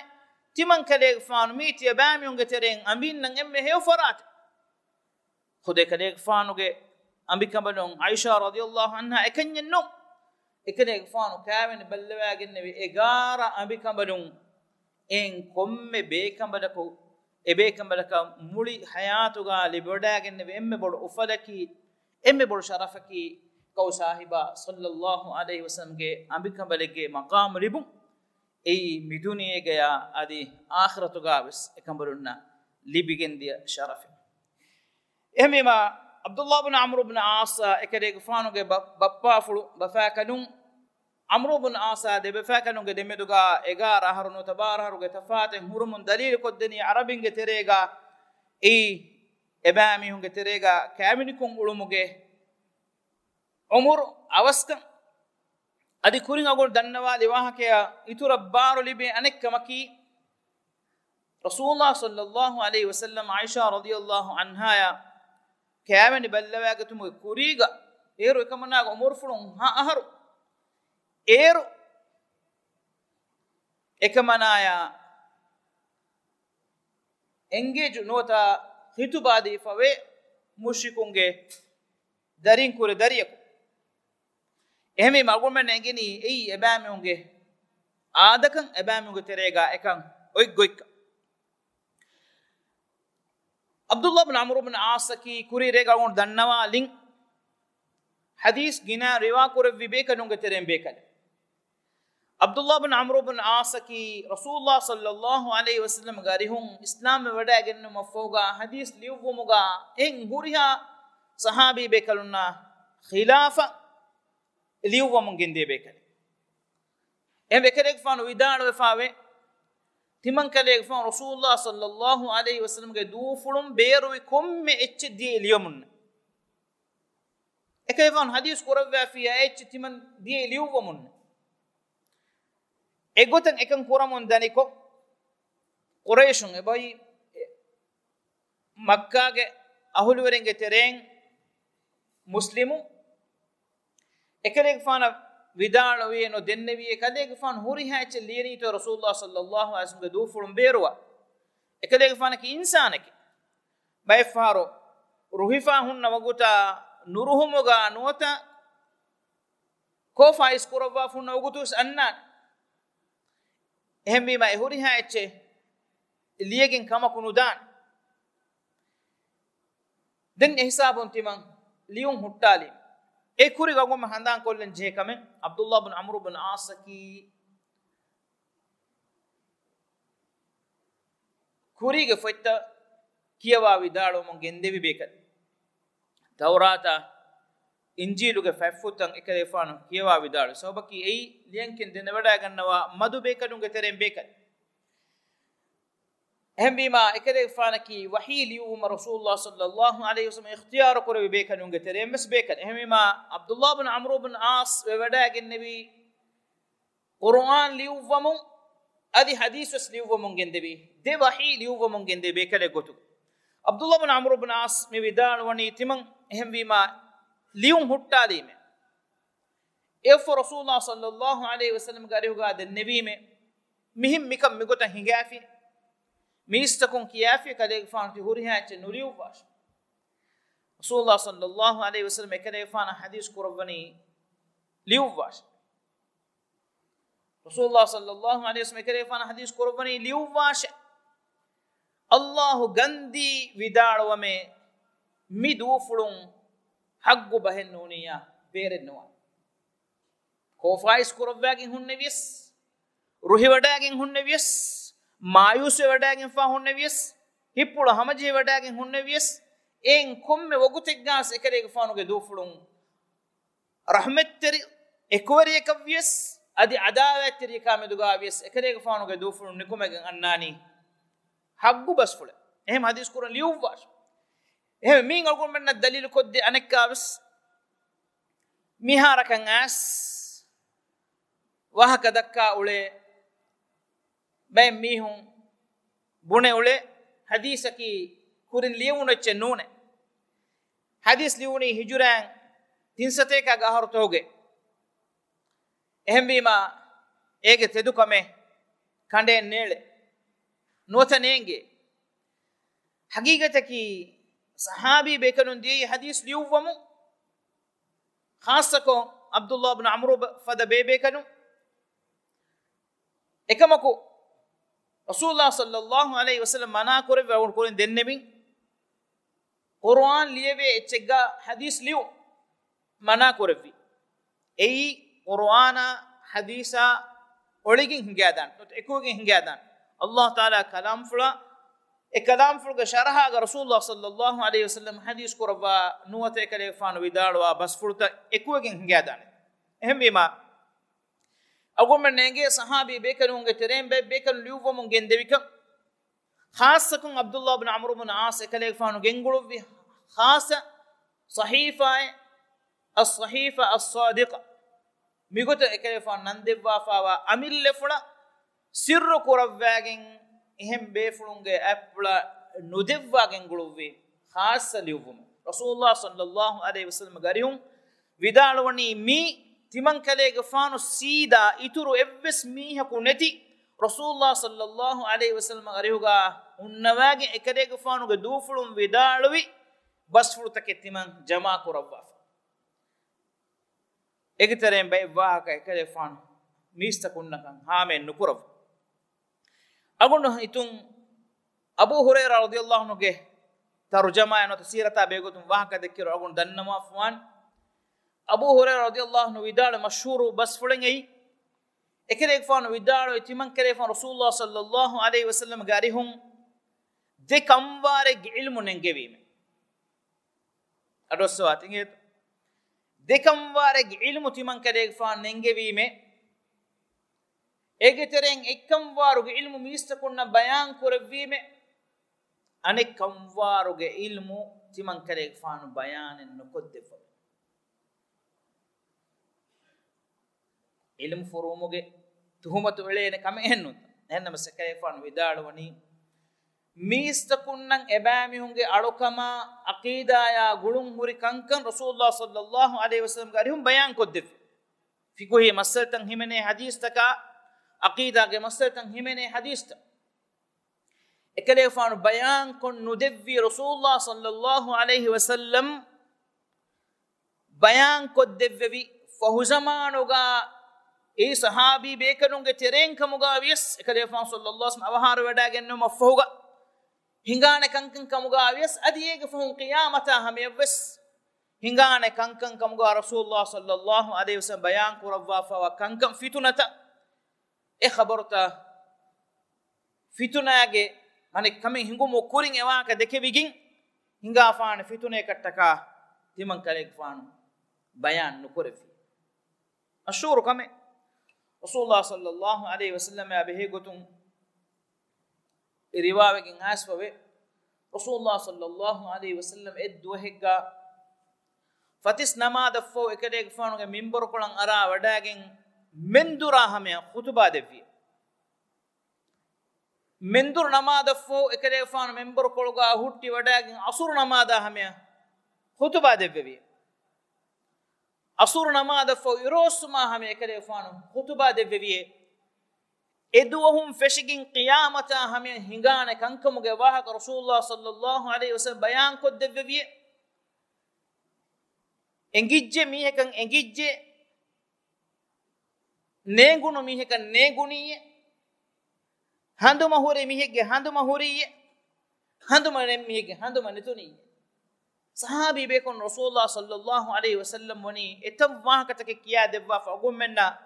ތިމަން ކަލޭގެފާނު މީ ތިޔަބައިމީހުންގެ ތެރެއިން އަނބިންނަށް އެންމެ ހެޔޮ ފަރާތެއް. ޚުދޭ ކަލޭގެފާނުގެ އަނބިކަނބަލުން ޢާއިޝާ ރަޟިޔަﷲ ޢަންހާ އެކަންޏެއްނު. އެކަލޭގެފާނު ކާވެނި ބައްލަވައިގެންނެވި އެގާރަ އަނބިކަނބަލުން އެއިން ކޮންމެ ބޭކަނބަލަކު، އެބޭކަނބަލަކަށް މުޅި ޙަޔާތުގަ ލިބިވަޑައިގެންނެވި އެންމެ ބޮޑު އުފަލަކީ، އެންމެ ބޮޑު ޝަރަފަކީ، ކައު ސާހިބާ ޞައްލައްލާހު ޢަލައިހި ވަސައްލަމްގެ އަނބިކަނބަލެއްގެ މަޤާމު ލިބުން. އެއީ މިދުނިޔޭގަޔާ އަދި އާޚިރަތުގަ ވެސް އެކަނބަލުންނަށް ލިބިގެންދިޔަ ޝަރަފެއް. އެހެންވީމާ، ޢަބްދުﷲ ބިން ޢަމްރު ބިން ޢާޞް އެކަލޭގެފާނުގެ ބަ-، ބައްޕާފުޅު ބަފާކަލުން، ޢަމްރު ބިން ޢާޞާ ދެބަފާކަލުންގެ ދެމެދުގަ އެގާރަ އަހަރު ނުވަތަ ބާރަ އަހަރުގެ ތަފާތެއް ހުރުމުން ދަލީލު ކޮށްދެނީ ޢަރަބިންގެ ތެރޭގަ އެއީ އެބައިމީހުންގެ ތެރޭގަ ކާވެނިކޮށް އުޅުމުގެ ޢުމުރު އަވަސްކަން. އަދި ކުރިން އަޅުގަނޑު ދަންނަވާލި ވާހަކަޔަށް އިތުރަށް ބާރު ލިބޭ އަނެއްކަމަކީ، ރަސޫލުﷲ ޞައްލައްލާހު ޢަލައިހި ވަސައްލަމް ޢާއިޝާ ރަޟިޔަﷲ ޢަންހާޔާ ކާވެނި ބައްލަވައިގަތުމުގެ ކުރީގަ އޭރު އެކަމަނާގެ ޢުމުރުފުޅުން ހަ އަހަރު އޭރު އެކަމަނާޔާ އެންގޭޖު ނުވަތަ ޚިޠުބާ ދީފަވޭ މުޝްރިކުންގެ ދަރިން ކުރެ ދަރިޔަކު. އެހެންވީމަ އަޅުގަނޑުމެން އެނގެނީ އެއީ އެބައިމީހުންގެ އާދަކަން، އެބައިމީހުންގެ ތެރޭގަ އެކަން އޮތް ގޮތްކަން. ޢަބްދުﷲ ބިން ޢަމްރު ބިން ޢާޞަކީ ކުރީ ރޭގަ އަޅުގަނޑު ދަންނަވާލިން ޙަދީޘް ގިނަ ރިވާ ކުރެއްވި ބޭކަލުންގެ ތެރެއިން ބޭކަލެއް. ޢަބްދުﷲ ބިން ޢަމްރު ބިން ޢާޞަކީ ރަސޫލުﷲ ޞައްލައްލާހު ޢަލައިހި ވަސައްލަމްގެ އަރިހުން އިސްލާމްވެ ވަޑައިގެންނެވުމަށްފަހުގަ ޙަދީޘް ލިޔުއްވުމުގަ އެހެން ހުރިހާ ޞަޙާބީ ބޭކަލުންނާ ޚިލާފަށް ލިޔުއްވަމުން ގެންދިޔަ ބޭކަލެއް. އެހެންވެ އެކަލޭގެފާނު ވިދާޅުވެފައިވޭ، ތިމަން ކަލޭގެފާނު ރަސޫލުﷲ ޞައްލައްލާހު ޢަލައިހި ވަސައްލަމްގެ ދޫފުޅުން ބޭރުވި ކޮންމެ އެއްޗެއް ދިޔައީ ލިޔަމުންނެއް. އެކަލޭގެފާނު ޙަދީޘް ކުރައްވާފިއްޔާ އެއްޗެއް ތިމަން ދިޔައީ ލިޔުއްވަމުންނެއް. އެގޮތަށް އެކަން ކުރަމުން ދަނިކޮށް، ޤުރައިޝުން އެބައި މައްކާގެ އަހުލުވެރިންގެ ތެރެއިން މުސްލިމު އެކަލޭގެފާނަށް ވިދާޅުވިއެއްނު، ދެންނެވިއެއް، ކަލޭގެފާނު ހުރިހާ އެއްޗެއް ލިޔަނީތޯ ރަސޫލުﷲ ޞައްލައްލާހު ޢަލައިހި ވަސައްލަމްގެ ދޫފުޅުން ބޭރުވާ. އެކަލޭގެފާނަކީ އިންސާނެކޭ. ބައެއްފަހަރު ރުހިފާ ހުންނަ ވަގުތާ ނުރުހުމުގަ ނުވަތަ ކޯފާ އިސްކުރައްވާފަ ހުންނަ ވަގުތުވެސް އަންނާނެ. އެހެންވީމަ އެ ހުރިހާ އެއްޗެއް ލިޔެގެން ކަމަކު ނުދާނެ. ދެން އެހިސާބުން ތިމަން ލިޔުން ހުއްޓާލީ. އެ ކުރި ގަގުމަ ހަނދާން ކޮށްލަން ޖެހޭ ކަމެއް ޢަބްދުﷲ ބިން ޢަމްރު ބިން ޢާޞަކީ ކުރީގެ ފޮތްތައް ކިޔަވާ ވިދާޅުވަމުން ގެންދެވި ބޭކަލެއް. ތައުރާތާ އިންޖީލުގެ ފަތްފުށްތައް އެކަލޭގެފާނު ކިޔަވާ ވިދާޅުވި. ސަބަބަކީ އެއީ ލިޔަންކިން ދެނެވަޑައިގަންނަވާ މަދު ބޭކަލުންގެ ތެރެއިން ބޭކަލެއް. އެހެންވީމާ، އެކަލޭގެފާނަކީ ވަޙީ ލިޔުއްވުމަށް ރަސޫލުﷲ ޞައްލައްލާހު ޢަލައިހި ވަސައްލަމަ އިޚްތިޔާރު ކުރެއްވި ބޭކަލުންގެ ތެރެއިން ވެސް ބޭކަލެއް. އެހެންވީމާ، ޢަބްދުﷲ ބިން ޢަމްރު ބިން ޢާޞް ވެވަޑައިގެންނެވީ ޤުރުއާން ލިޔުއްވަމުން، އަދި ޙަދީޘް ވެސް ލިޔުއްވަމުން ގެންދެވީ. ދެ ވަޙީ ލިޔުއްވަމުން ގެންދެވި ބޭކަލެއް ގޮތުގަ. ޢަބްދުﷲ ބިން ޢަމްރު ބިން ޢާޞް މި ވިދާޅުވަނީ ތިމަން އެހެންވީމާ، ލިޔުން ހުއްޓާލީމޭ. އެއަށްފަހު ރަސޫލުﷲ ޞައްލައްލާހު ޢަލައިހި ވަސައްލަމަގެ އަރިހުގަ ދެންނެވީމޭ، މިހެން މިކަން މިގޮތަށް ހިނގާފި، މީސްތަކުން ކިޔާފި، ކަލޭގެފާނު ތި ހުރިހާ އެއްޗެއް ނުލިޔުއްވާށޭ. ރަސޫލުﷲ ޞައްލައްލާހު ޢަލައިހި ވަސައްލަމަ އެކަލޭގެފާނަށް ޙަދީޘް ކުރައްވަނީ ލިޔުއްވާށޭ. ރަސޫލުﷲ ޞައްލައްލާހު ޢަލައިހި ވަސައްލަމަ އެކަލޭގެފާނަށް ޙަދީޘް ކުރައްވަނީ ލިޔުއްވާށޭ. ﷲ ގަންދީ ވިދާޅުވަމޭ، މި ދޫފުޅުން ޙައްޤު ބަހެއް ނޫނިއްޔާ ބޭރެއް ނުވާނެ. ކޯފާއިސް ކުރައްވާގެން ހުންނެވިޔަސް، ރުހިވަޑައިގެން ހުންނެވިޔަސް، މާޔޫސްވެވަޑައިގެންފާ ހުންނެވިޔަސް، ހިތްޕުޅު ހަމަޖެހިވަޑައިގެން ހުންނެވިޔަސް، އެއިން ކޮންމެ ވަގުތެއްގަސް އެކަލޭގެފާނުގެ ދޫފުޅުން ރަޙްމަތްތެރި އެކުވެރިޔަކަށްވިޔަސް، އަދި ޢަދާވާތްތެރިޔަކާ މެދުގަވިޔަސް، އެކަލޭގެފާނުގެ ދޫފުޅުން ނިކުމެގެން އަންނާނީ ޙައްޤު ބަސްފުޅެއް. އެހެން ޙަދީޘް ކުރަން ލިޔުއްވާށޭ. އެހެން މިއިން އަޅުގަނޑުމެންނަށް ދަލީލު ކޮށްދޭ އަނެއްކާވެސް، މިހާރަކަށް އައިސް ވާހަކަ ދައްކާ އުޅޭ ބައެއް މީހުން ބުނެ އުޅޭ، ޙަދީޘަކީ ކުރިން ލިޔެވުނު އެއްޗެއް ނޫނޭ. ޙަދީޘް ލިޔުނީ ހިޖުރައިން ތިން ސަތޭކައިގެ އަހަރުތަކުގެ. އެހެންވީމާ، އޭގެ ތެދުކަމެއް ކަނޑައެއް ނޭޅޭ. ނުވަތަ ނޭނގޭ. ޙަޤީޤަތަކީ، ޞަޙާބީ ބޭކަލުން ދިޔައީ ޙަދީޘް ލިޔުއްވަމުން، ޚާއްޞަކޮށް ޢަބްދުﷲ ބިން ޢަމްރު ފަދަ ބޭބޭކަލުން. އެކަމަކު، ރަސޫލުﷲ ޞައްލައްލާހު ޢަލައިހި ވަސައްލަމަ މަނާ ކުރެއްވި އަޅުގަނޑު ކުރިން ދެންނެވިން، ޤުރުއާން ލިޔެވޭ އެއްޗެއްގަ ޙަދީޘް ލިޔުން މަނާ ކުރެއްވި. އެއީ ޤުރުއާނާ ޙަދީޘާ އޮޅިގެން ހިނގާދާނެ، ނުވަތަ އެކުވެގެން ހިނގާދާނެ. ﷲ ތަޢާލާ ކަލާމްފުޅާ އެ ކަލާމްފުޅުގެ ޝަރަޙާގަ ރަސޫލުﷲ ޞައްލައްލާހު ޢަލައިހި ވަސައްލަމަ ޙަދީޘް ކުރައްވާ ނުވަތަ އެކަލޭގެފާނު ވިދާޅުވާ ބަސްފުޅުތައް އެކުވެގެން ހިނގާދާނެ. އެހެންވީމާ، އަޅުގަނޑުމެން ނޭނގޭ ޞަޙާބީ ބޭކަލުންގެ ތެރެއިން ބައެއް ބޭކަލުން ލިޔުއްވަމުން ގެންދެވިކަން. ޚާއްޞަކޮށް ޢަބްދުﷲ ބިން ޢަމްރު ބިން ޢާޞް އެކަލޭގެފާނު ގެންގުޅުއްވި ޚާއްޞަ ޞަޙީފާއެއް، އައްޞަޙީފާ އައްޞާދިޤާ. މިގޮތަށް އެކަލޭގެފާނު ނަން ދެއްވާފާވާ އަމިއްލަފުޅަށް ސިއްރު ކުރައްވާގެން އެހެން ބޭފުޅުންގެ އަތްޕުޅަށް ނުދެއްވާ ގެންގުޅުއްވި ޚާއްޞަ ލިޔުއްވުމެއް. ރަސޫލުﷲ ޞައްލައްލާހު ޢަލައިހި ވަސައްލަމަގެ އަރިހުން ވިދާޅުވަނީ މީ ތިމަންކަލޭގެފާނު ސީދާ އިތުރު އެއްވެސް މީހަކު ނެތި ރަސޫލުﷲ ޞައްލައްލާހު ޢަލައިހި ވަސައްލަމަގެ އަރިހުގަ ހުންނަވާގެން އެކަލޭގެފާނުގެ ދޫފުޅުން ވިދާޅުވި ބަސްފުޅުތަކެއް ތިމަން ޖަމާ ކުރައްވާފަ. އޭގެ ތެރެއިން ބައެއް ވާހަކަ އެކަލޭގެފާނު މީސްތަކުންނަކަށް ހާމައެއް ނުކުރައްވާ. އަޅުގަނޑު ހިތުން އަބޫ ހުރައިރާ ރަޟިޔައްލާހު ޢަންހުގެ ތަރުޖަމާއެއް ނުވަތަ ސީރަތާ ބެހޭގޮތުން ވާހަކަ ދެއްކިއިރު އަޅުގަނޑު ދަންނަވާފަވާނެ. އަބޫ ހުރައިރާ ރަޟިޔައްލާހު ޢަންހު ވިދާޅުވި މަޝްހޫރު ބަސްފުޅެއް އެއީ، އެކަލޭގެފާނު ވިދާޅުވި ތިމަންކަލޭގެފާނު ރަސޫލުﷲ ޞައްލައްލާހު ޢަލައިހި ވަސައްލަމަގެ އަރިހުން ދެ ކަންވާރެއްގެ ޢިލްމު ނެންގެވީމެ. އަޑުއައްސަވާތި އިނގޭތަ؟ ދެ ކަންވާރެއްގެ ޢިލްމު ތިމަންކަލޭގެފާނު ނެންގެވީމެ. އޭގެ ތެރެއިން އެއްކަންވާރުގެ ޢިލްމު މީސްތަކުންނަށް ބަޔާން ކުރެއްވީމެ. އަނެއް ކަންވާރުގެ ޢިލްމު ތިމަންކަލޭގެފާނު ބަޔާނެއް ނުކޮށްދެއްވަމެ. ޢިލްމު ފުރުވުމުގެ ތުހުމަތު އެޅޭނެ ކަމެއް އެހެންނު. އެހެންނަމަ އެކަލޭގެފާނު ވިދާޅުވަނީ، މީސްތަކުންނަށް އެބައިމީހުންގެ އަޅުކަމާ ޢަޤީދާޔާ ގުޅުން ހުރި ކަންކަން ރަސޫލުﷲ ޞައްލައްލާހު ޢަލައިހި ވަސައްލަމަގެ އަރިހުން ބަޔާން ކޮށްދެއްވި. ފިޤުހީ މައްސަލަތައް ހިމެނޭ ޙަދީޘްތަކާ، ޢަޤީދާގެ މައްސަލަތައް ހިމެނޭ ޙަދީޘްތައް. އެކަލޭގެފާނު ބަޔާން ކޮށް ނުދެއްވީ ރަސޫލުﷲ ޞައްލައްލާހު ޢަލައިހި ވަސައްލަމަ ބަޔާން ކޮށްދެއްވެވި ފަހުޒަމާނުގަ އެ ޞަޙާބީ ބޭކަލުންގެ ތެރެއިން ކަމުގަ ވިޔަސް، އެކަލޭގެފާނު ޞައްލައްލާހު ޢަލައިހި ވަސައްލަމަ އަވަހާރަވެވަޑައިގެންނެވުމަށްފަހުގަ ހިނގާނެ ކަންކަން ކަމުގަ ވިޔަސް، އަދި އޭގެ ފަހުން ޤިޔާމަތާ ހަމަޔަށްވެސް ހިނގާނެ ކަންކަން ކަމުގަ ރަސޫލުﷲ ޞައްލައްލާހު ޢަލައިހި ވަސައްލަމަ ބަޔާން ކުރައްވާފައިވާ ކަންކަން ފިތުނަތައް، އެ ޚަބަރުތައް ފިތުނާގެ މާނަ ކަމެއް ހިނގުމުގެ ކުރިން އެ ވާހަކަ ދެކެވިގެން ހިނގާފާނެ ފިތުނައަކަށްޓަކާ ތިމަން ކަލޭގެފާނު ބަޔާން ނުކުރެއްވި. މަޝްހޫރު ކަމެއް. ރަސޫލުﷲ ޞައްލަﷲ ޢަލައިހި ވަސައްލަމާ ބެހޭ ގޮތުން ރިވާވެގެން އައިސްފަވޭ. ރަސޫލުﷲ ޞައްލަﷲ ޢަލައިހި ވަސައްލަމް އެއްދުވަހެއްގަ ފަތިސް ނަމާދަށްފަހު އެކަލޭގެފާނުގެ މިންބަރުކޮޅަށް އަރާ ވަޑައިގެން މެންދުރާ ހަމަޔަށް ޚުތުބާ ދެއްވި. މެންދުރު ނަމާދަށްފަހު އެކަލޭގެފާނު މެންބަރުކޮޅުގަ ހުއްޓި ވަޑައިގެން ޢަޞުރު ނަމާދާ ހަމަޔަށް ޚުތުބާ ދެއްވެވި. ޢަޞުރު ނަމާދަށްފަހު އިރުއޮއްސުމާ ހަމަޔަށް އެކަލޭގެފާނު ޚުތުބާ ދެއްވެވިއޭ. އެދުވަހުން ފެށިގެން ޤިޔާމަތާ ހަމަޔަށް ހިނގާނެ ކަންކަމުގެ ވާހަކަ ރަސޫލުﷲ ޞައްލަﷲ ޢަލައިހި ވަސައްލަމް ބަޔާންކޮށްދެއްވެވިއޭ. އެނގިއްޖެ މީހަކަށް އެނގިއްޖެ، ނޭނގުނު މީހަކަށް ނޭނގުނީއޭ، ހަނދުމަ ހުރި މީހެއްގެ ހަނދުމަ ހުރީއޭ، ހަނދުމަ ނެތް މީހެއްގެ ހަނދުމަ ނެތުނީއޭ. ޞަޙާބީ ބޭކަލުން ރަސޫލުﷲ ޞައްލަﷲ ޢަލައިހި ވަސައްލަމް ވަނީ އެތައް ވާހަކަތަކެއް ކިޔާ ދެއްވާފަ އަޅުގަނޑުމެންނަށް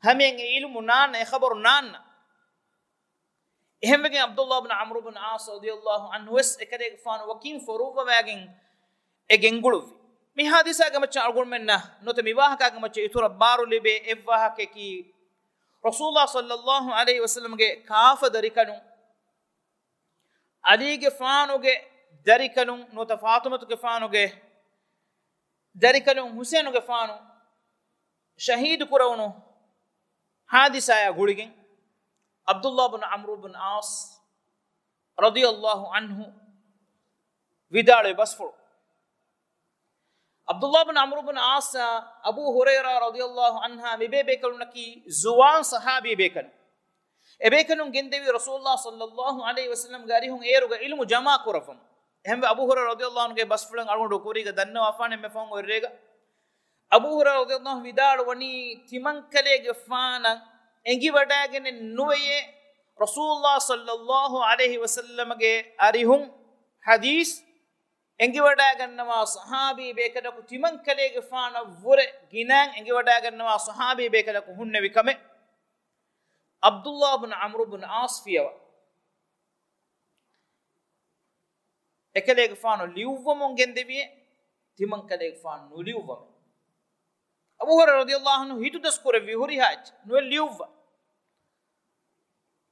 ހަމަޔަށް އެ ޢިލްމު ނާންނަ، އެ ޚަބަރު ނާންނަ. އެހެންވެގެން ޢަބްދުﷲ ބިން ޢަމްރު ބިން ޢާޞް ރަޟިޔަﷲ ޢަންހު ވެސް އެކަލޭގެފާނު ވަކިން ފޮރުއްވަވައިގެން އެ ގެންގުޅުއްވި. މި ޙާދިސާގެ މައްޗަށް އަޅުގަނޑުމެންނަށް ނުވަތަ މި ވާހަކާގެ މައްޗަށް އިތުރަށް ބާރު ލިބޭ އެއްވާހަކައަކީ، ރަސޫލުﷲ ޞައްލަﷲ ޢަލައިހި ވަސައްލަމްގެ ކާފަ ދަރިކަލުން، ޢަލީގެފާނުގެ ދަރިކަލުން ނުވަތަ ފާޠިމަތުގެފާނުގެ ދަރިކަލުން ޙުސައިނުގެފާނު ޝަހީދު ކުރެވުނު ޙާދިސާއާ ގުޅިގެން، ޢަބްދުﷲ ބިން ޢަމްރު ބިން ޢާޞް ރަޟިޔަﷲ ޢަންހު ވިދާޅުވި ބަސްފުޅު. ޢަބްދުﷲ ބިން ޢަމްރު ބިން ޢާޞްއާ އަބޫ ހުރައިރާ ރަޟިޔަﷲ ޢަންހާ މި ބޭބޭކަލުންނަކީ ޒުވާން ޞަޙާބީ ބޭކަލުން. އެބޭކަލުން ގެންދެވީ ރަސޫލުﷲ ޞައްލަﷲ ޢަލައިހި ވަސައްލަމްގެ އަރިހުން އޭރުގަ ޢިލްމު ޖަމާ ކުރައްވަމުން. އެހެންވެ، އަބޫ ހުރައިރާ ރަޟިޔަﷲ ޢަންހުގެ ބަސްފުޅެއް އަޅުގަނޑު ކުރީގަ ދަންނަވާފާނެ އެންމެ ފަހުން އޮތްރޭގަ އަބޫ ހުރައިރާ ރަޟިޔަﷲ ޢަންހު ވިދާޅުވަނީ، ތިމަންކަލޭގެފާނަށް އެނގިވަޑައިގެނެއް ނުވެޔޭ، ރަސޫލުﷲ ޞައްލަﷲ ޢަލައިހި ވަސައްލަމްގެ އަރިހުން ޙަދީޘް އެނގިވަޑައިގަންނަވާ ޞަޙާބީ ބޭކަލަކު، ތިމަންކަލޭގެފާނަށް ވުރެ ގިނައިން އެނގިވަޑައިގަންނަވާ ޞަޙާބީ ބޭކަލަކު ހުންނެވި ކަމެއް. ޢަބްދުﷲ ބިން ޢަމްރު ބިން ޢާޞް ފިޔަވާ. އެކަލޭގެފާނު ލިޔުއްވަމުން ގެންދެވިއޭ، ތިމަންކަލޭގެފާނު ނުލިޔުއްވަމޭ. އަބޫ ހުރައިރާ ރަޟިޔަﷲ ޢަންހު ހިތުދަސްކުރެއްވީ ހުރިހާ އެއްޗެއް ނުވެ ލިޔުއްވާ.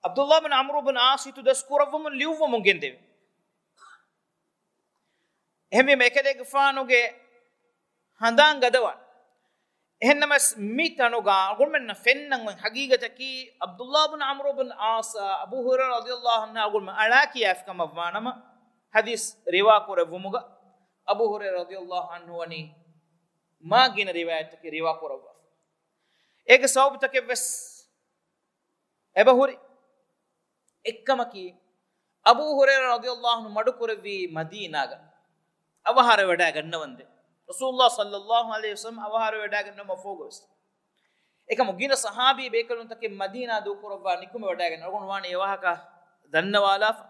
ޢަބްދުﷲ ބިން ޢަމްރު ބިން ޢާޞް ހިތުދަސްކުރައްވަމުން ލިޔުއްވަމުން ގެންދެވި. އެހެންވީމަ އެކަލޭގެފާނުގެ ހަނދާން ގަދަވާން. އެހެންނަމަވެސް މި ތަނުގަ އަޅުގަނޑުމެންނަށް ފެންނަން އޮތް ޙަޤީޤަތަކީ، ޢަބްދުﷲ ބިން ޢަމްރު ބިން ޢާޞްއާ އަބޫ ހުރައިރާ ރަޟިޔަﷲ ޢަންހު އަޅުގަނޑުމެން އަޅާ ކިޔާފި ކަމަށްވާނަމަ، ޙަދީޘް ރިވާ ކުރެއްވުމުގަ އަބޫ ހުރައިރާ ރަޟިޔަﷲ ޢަންހު ވަނީ މާ ގިނަ ރިވާޔަތްތަކެއް ރިވާ ކުރައްވާފަ. އޭގެ ސަބަބުތަކެއް ވެސް އެބަހުރި. އެއްކަމަކީ، އަބޫ ހުރައިރާ ރަޟިޔަﷲ ޢަންހު މަޑުކުރެއްވީ މަދީނާގަ އަވަހާރަވެވަޑައި ގަންނަވަންދެން. ރަސޫލުﷲ ޞައްލަﷲ ޢަލައިހި ވަސައްލަމް އަވަހާރަވެވަޑައިގަންނަވަން ފަހުގަވެސް. އެކަމު ގިނަ ޞަޙާބީ ބޭކަލުންތަކެއް މަދީނާ ދޫކުރައްވާ ނިކުމެވަޑައިގެން އަޅުގަނޑު ވާނީ އެ ވާހަކަ ދަންނަވާލާފަ.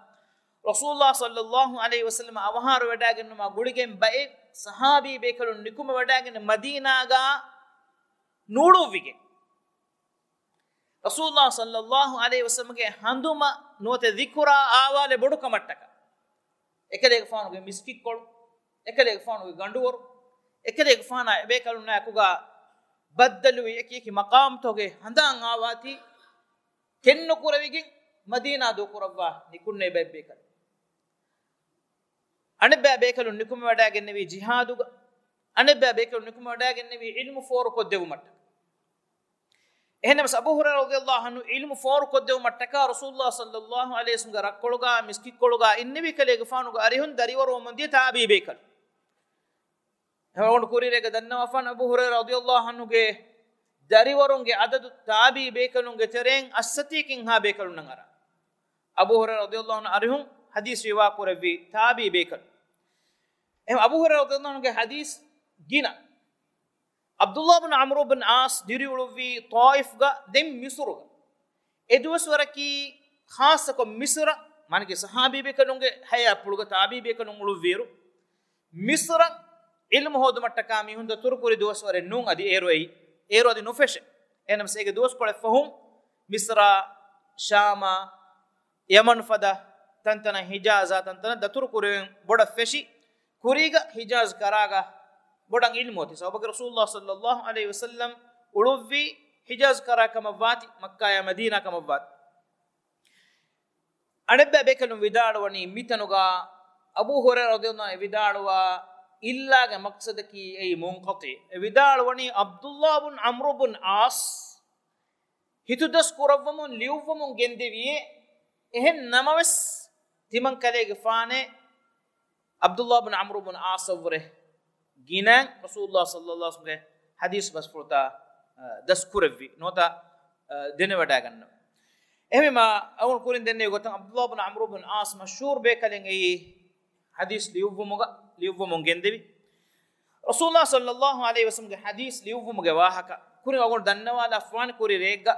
ރަސޫލުﷲ ޞައްލަﷲ ޢަލައިހި ވަސައްލަމް އަވަހާރަވެވަޑައިގެންނަވާ ގުޅިގެން ބައެއް ޞަޙާބީ ބޭކަލުން ނިކުމެވަޑައިގެން މަދީނާގަ ނޫޅުއްވިގެން. ރަސޫލުﷲ ޞައްލަﷲ ޢަލައިހި ވަސައްލަމްގެ ހަނދުމަ ނުވަތަ ޛިކުރާ އާވާލެއް ބޮޑުކަމަށްޓަކާ، އެކަލޭގެފާނުގެ މިސްކިތްކޮޅު، އެކަލޭގެފާނުގެ ގަނޑުވަރު، އެކަލޭގެފާނާ އެބޭކަލުންނާ އެކުގަ ބައްދަލުވި އެކި އެކި މަޤާމްތަކުގެ ހަނދާން އާވާތީ، ކެތްނުކުރެވިގެން މަދީނާ ދޫކުރައްވާ ނިކުންނެވި ބައެއް ބޭކަލުން. އަނެއްބައި ބޭކަލުން ނިކުމެވަޑައިގެންނެވީ ޖިހާދުގަ، އަނެއްބައި ބޭކަލުން ނިކުމެވަޑައިގެންނެވީ ޢިލްމު ފޯރުކޮށްދެވުމަށްޓަކާ. އެހެންނަމަސް އަބޫ ހުރައިރާ ރަޟިޔަﷲ ޢަންހު ޢިލްމު ފޯރުކޮށްދެވުމަށްޓަކާ ރަސޫލުﷲ ޞައްލަﷲ ޢަލައިހި ވަސައްލަމްގެ ރަށްކޮޅުގަ މިސްކިތްކޮޅުގަ އިންނެވި ކަލޭގެފާނުގެ އަރިހުން ދަރިވަރުވަމުންދިޔަ ތާބިޢީ ބޭކަލުން. އެހެންވެ އަޅުގަނޑު ކުރީރޭގަ ދަންނަވާފާނެ އަބޫ ހުރައިރާ ރަޟިޔަﷲ ޢަންހުގެ ދަރިވަރުންގެ އަދަދު ތާބިޢީ ބޭކަލުންގެ ތެރެއިން އައްސަތޭކައެއްހާ ބޭކަލުންނަށް އަރާ. އަބޫ ހުރައިރާ ރަޟިޔަﷲ ޢަންހު އަރިހުން ޙަދީޘް ރިވާ ކުރެއްވި ތާބިޢީ ބޭކަލުން. އެހެން އަބޫ ހުރައިރާ ރަޟިޔަﷲ ޢަންހުގެ ޙަދީޘް ގިނަ. ޢަބްދުﷲ ބިން ޢަމްރު ބިން ޢާޞް ދިރިއުޅުއްވީ ޠާއިފްގަ، ދެން މިޞްރުގަ. އެ ދުވަސްވަރަކީ ޚާއްޞަކޮށް މިޞްރަށް، މާނައަކީ ޞަޙާބީ ބޭކަލުންގެ ޙަޔާތްޕުޅުގަ ތާބިޢީ ބޭކަލުން އުޅުއްވިއިރު، މިޞްރަށް ޢިލްމު ހޯދުމަށްޓަކާ މީހުން ދަތުރުކުރި ދުވަސްވަރެއް ނޫން އަދި އޭރު އެއީ، އޭރު އަދި ނުފެށޭ. އެހެންނަމަސް އޭގެ ދުވަސްކޮޅެއް ފަހުން މިޞްރާ، ޝާމާ، ޔަމަން ފަދަ ތަންތަނަށް ހިޖާޒާ ތަންތަނަށް ދަތުރު ކުރެވެން ބޮޑަށް ފެށި، ކުރީގަ ހިޖާޒް ކަރާގަ ބޮޑަށް ޢިލްމު އޮތީ. ސަބަބަކީ ރަސޫލުﷲ ޞައްލައްލާހު ޢަލައިހި ވަސައްލަމް އުޅުއްވީ ހިޖާޒް ކަރާ ކަމަށްވާތީ، މައްކާޔާ މަދީނާ ކަމަށްވާތީ. އަނެއްބައި ބޭކަލުން ވިދާޅުވަނީ މިތަނުގަ އަބޫ ހުރައިރާ ރަޟިޔައްލާހު ޢަންހު ވިދާޅުވާ އިއްލާގެ މަޤްޞަދަކީ އެއީ މުންޤަޠިޢު. އެ ވިދާޅުވަނީ ޢަބްދުﷲ ބުން ޢަމްރު ބުން ޢާޞް ހިތުދަސް ކުރައްވަމުން ލިޔުއްވަމުން ގެންދެވިއޭ. އެހެން ނަމަވެސް، ތިމަން ކަލޭގެފާނެ ޢަބްދުﷲ ބުން ޢަމްރު ބުން ޢާޞަށްވުރެ ގިނައިން ރަސޫލުﷲ ޞައްލައްލާހު ޢަލައިހި ވަސައްލަމްގެ ޙަދީޘް ބަސްފުޅުތައް، އަ، ދަސްކުރެއްވި ނުވަތަ، އަ، ދެނެވަޑައިގަންނަވަ. އެހެންވީމަ، އަޅުގަނޑު ކުރިން ދެންނެވި ގޮތަށް ޢަބްދުﷲ ބުން ޢަމްރު ބުން ޢާޞް މަޝްހޫރު ބޭކަލެއް އެއީ ޙަދީޘް ލިޔުއްވުމުގަ، ލިޔުއްވަމުން ގެންދެވި. ރަސޫލުﷲ ޞައްލައްލާހު ޢަލައިހި ވަސައްލަމްގެ ޙަދީޘް ލިޔުއްވުމުގެ ވާހަކަ ކުރިން އަޅުގަނޑު ދަންނަވާލާފަވާނެ ކުރި ރެއެއްގަ.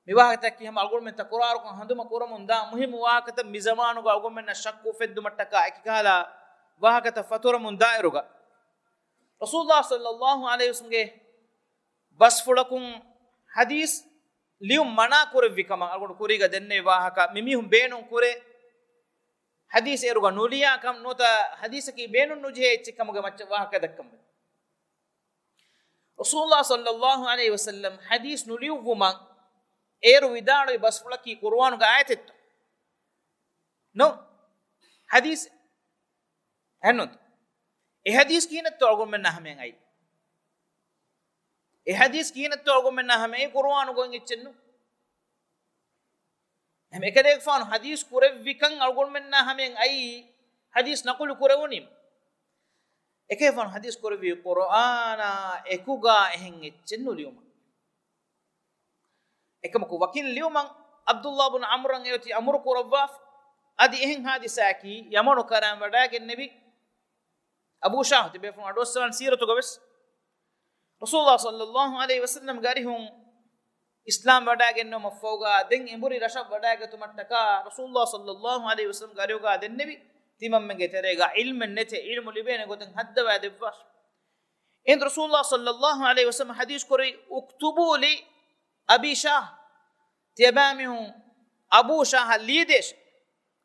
މި ވާހަކަތަކީ ހަމަ އަޅުގަނޑުމެން ތަކުރާރުކޮށް ހަނދުމަ ކުރަމުން ދާ މުހިއްމު ވާހަކަތައް، މި ޒަމާނުގަ އަޅުގަނޑުމެންނަށް ޝައްކު އުފެއްދުމަށްޓަކާ އެކިކަހަލަ ވާހަކަތައް ފަތުރަމުން ދާއިރުގަ، ރަސޫލުﷲ ޞައްލައްލާހު ޢަލައިހި ވަސައްލަމްގެ ބަސްފުޅަކުން ޙަދީޘް ލިޔުން މަނާ ކުރެއްވި ކަމަށް އަޅުގަނޑު ކުރީގަ ދެންނެވި ވާހަކަ، މި މީހުން ބޭނުން ކުރޭ ޙަދީޘް އޭރުގަ ނުލިޔާ ކަމަށް ނުވަތަ ޙަދީޘަކީ ބޭނުން ނުޖެހޭ އެއްޗެއް ކަމުގެ މައްޗަށް ވާހަކަ ދައްކަން ވެ. ރަސޫލުﷲ ޞައްލައްލާހު ޢަލައިހި ވަސައްލަމް ޙަދީޘް ނުލިޔުއްވުމަށް އޭރު ވިދާޅުވި ބަސްފުޅަކީ ޤުރުއާނުގެ އާޔަތެއްތޯ؟ ނޯ. ޙަދީޘް އެހެންނުންތޯ؟ އެ ޙަދީޘް ކިހިނެއްތޯ އަޅުގަނޑުމެންނާ ހަމަޔަށް އައީ؟ އެ ޙަދީޘް ކިހިނެއްތޯ އަޅުގަނޑުމެންނާ ހަމަޔަށް އައީ؟ ޤުރުއާނުގައި އެއްޗެއްނު. އެހެން އެކަލޭގެފާނު ޙަދީޘް ކުރެއްވިކަން އަޅުގަނޑުމެންނާ ހަމަޔަށް އައީ، ޙަދީޘް ނަޤުލު ކުރެވުނީމަ. އެކަލޭގެފާނު ޙަދީޘް ކުރެއްވީ ޤުރުއާނާ އެކުގަ އެހެން އެއްޗެއް ނުލިޔުމަށް. އެކަމަކު ވަކިން ލިޔުމަށް ޢަބްދުﷲ ބުން ޢަމްރަށް އެއޮތީ އަމުރު ކުރައްވާފަ. އަދި އެހެން ޙާދިސާއަކީ ޔަމަނު ކަރަން ވަޑައިގެންނެވި އަބޫ ޝާހު ތިބޭފުޅުން އަޑުއައްސަވާން ސީރަތުގަ ވެސް ރަސޫލުﷲ ޞައްލައްލާހު ޢަލައިހި ވަސައްލަމްގެ އަރިހުން އިސްލާމް ވަޑައިގެންނެވުމަށްފަހުގަ ދެން އެނބުރި ރަށަށް ވަޑައިގަތުމަށްޓަކާ ރަސޫލުﷲ ޞައްލައްލާހު ޢަލައިހި ވަސައްލަމްގެ އަރިހުގަ ދެންނެވި ތިމަންމެންގެ ތެރޭގަ ޢިލްމެއް ނެތޭ، ޢިލްމު ލިބޭނެ ގޮތެއް ހައްދަވައި ދެއްވާށި. އެހިނދު ރަސޫލުﷲ ޞައްލައްލާހު ޢަލައިހި ވަސައްލަމް ޙަދީޘް ކުރީ، "اكتبوا لأبي شاه." ތިޔަބައިމީހުން އަބޫ ޝާހަށް ލިޔެދޭށޭ.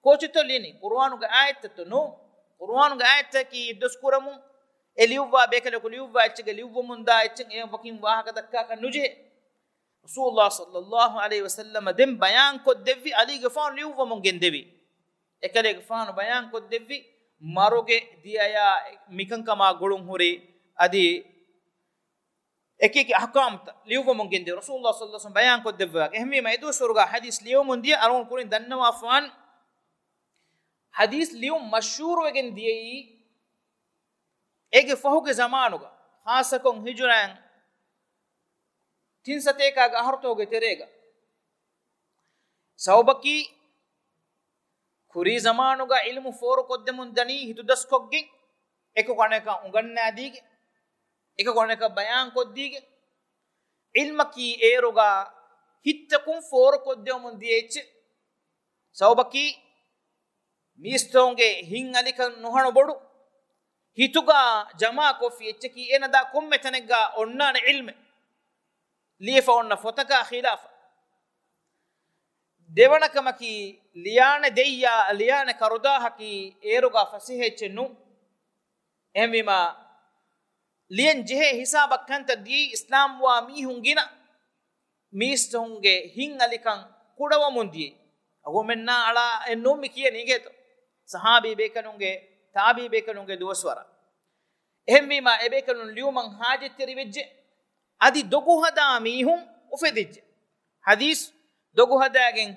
ކޯޗެއްތޯ ލިޔަނީ؟ ޤުރުއާނުގެ އާޔަތްތައްތޯ؟ ނޫން. ޤުރުއާނުގެ އާޔަތްތަކީ އެއްދުވަސް ކުރަމުން އެ ލިޔުއްވާ ބޭކަލަކު ލިޔުއްވާ އެއްޗެއްގެ ލިޔުއްވަމުންދާ އެއްޗެއް އެ ވަކިން ވާހަކަ ދައްކާކަށް ނުޖެހޭ. ރަސޫލުﷲ ޞައްލައްލާހު ޢަލައިހި ވަސައްލަމަ ދެން ބަޔާންކޮށްދެއްވި، ޢަލީގެފާނު ލިޔުއްވަމުން ގެންދެވި. އެކަލޭގެފާނު ބަޔާންކޮށްދެއްވި، މަރުގެ ދިޔަޔާ މިކަންކަމާ ގުޅުން ހުރި އަދި އެކިއެކި އަޙްކާމްތައް ލިޔުއްވަމުން ގެންދިޔަ ރަސޫލުﷲ ޞައްލައްލާހު ޢަލައިހި ވަސައްލަމަ ބަޔާންކޮށްދެއްވާ. އެހެންވީމަ، އެދުވަސްވަރުގަ ޙަދީޘް ލިޔުމުން ދިޔަ އަޅުގަނޑު ކުރިން ދަންނަވާފާން، ޙަދީޘް ލިޔުން މަޝްހޫރުވެގެން ދިޔައީ އޭގެ ފަހުގެ ޒަމާނުގަ، ޚާއްޞަކޮށް ހިޖުރައިން ތިން ސަތޭކައިގެ އަހަރުތަކުގެ ތެރޭގަ. ސަބަބަކީ، ކުރީ ޒަމާނުގަ ޢިލްމު ފޯރުކޮށްދެމުން ދަނީ ހިތުދަސްކޮށްގެން، އެކަކު އަނެކަށް އުނގަންނާދީގެން، އެކަކު އަނެކަށް ބަޔާންކޮށްދީގެން، ޢިލްމަކީ އޭރުގަ ހިތްތަކުން ފޯރުކޮށްދެވުމުން ދިޔަ އެއްޗެއް. ސަބަބަކީ، މީސްތަކުންގެ ހިތް އަލިކަން ނުހަނު ބޮޑު، ހިތުގަ ޖަމާކޮށްފި އެއްޗަކީ އޭނަ ދާ ކޮންމެ ތަނެއްގަ އޮންނާނެ ޢިލްމެއް. ލިޔެފަ އޮންނަ ފޮތަކާ ޚިލާފަށް. ދެވަނަ ކަމަކީ، ލިޔާނެ ދެއްޔާ، ލިޔާނެ ކަރުދާހަކީ އޭރުގަ ފަސޭހަ އެއްޗެއް ނޫން. އެހެންވީމަ، ލިޔަން ޖެހޭ ހިސާބަށް ކަންތައް ދިޔައީ އިސްލާމްވާ މީހުން ގިނަ މީސްތަކުންގެ ހިތް އަލިކަން ކުޑަވަމުން ދިޔައީ. އަގުމެންނާ އަޅާ އެއްނޫން މި ކިޔަނީ އިނގޭތޯ. ޞަޙާބީ ބޭކަލުންގެ، ތާބިޢީ ބޭކަލުންގެ ދުވަސްވަރަށް. އެހެންވީމަ، އެބޭކަލުން ލިޔުމަށް ޙާޖަތްތެރިވެއްޖެ. އަދި ދޮގުހަދާ މީހުން އުފެދިއްޖެ. ޙަދީޘް ދޮގުހަދާގެން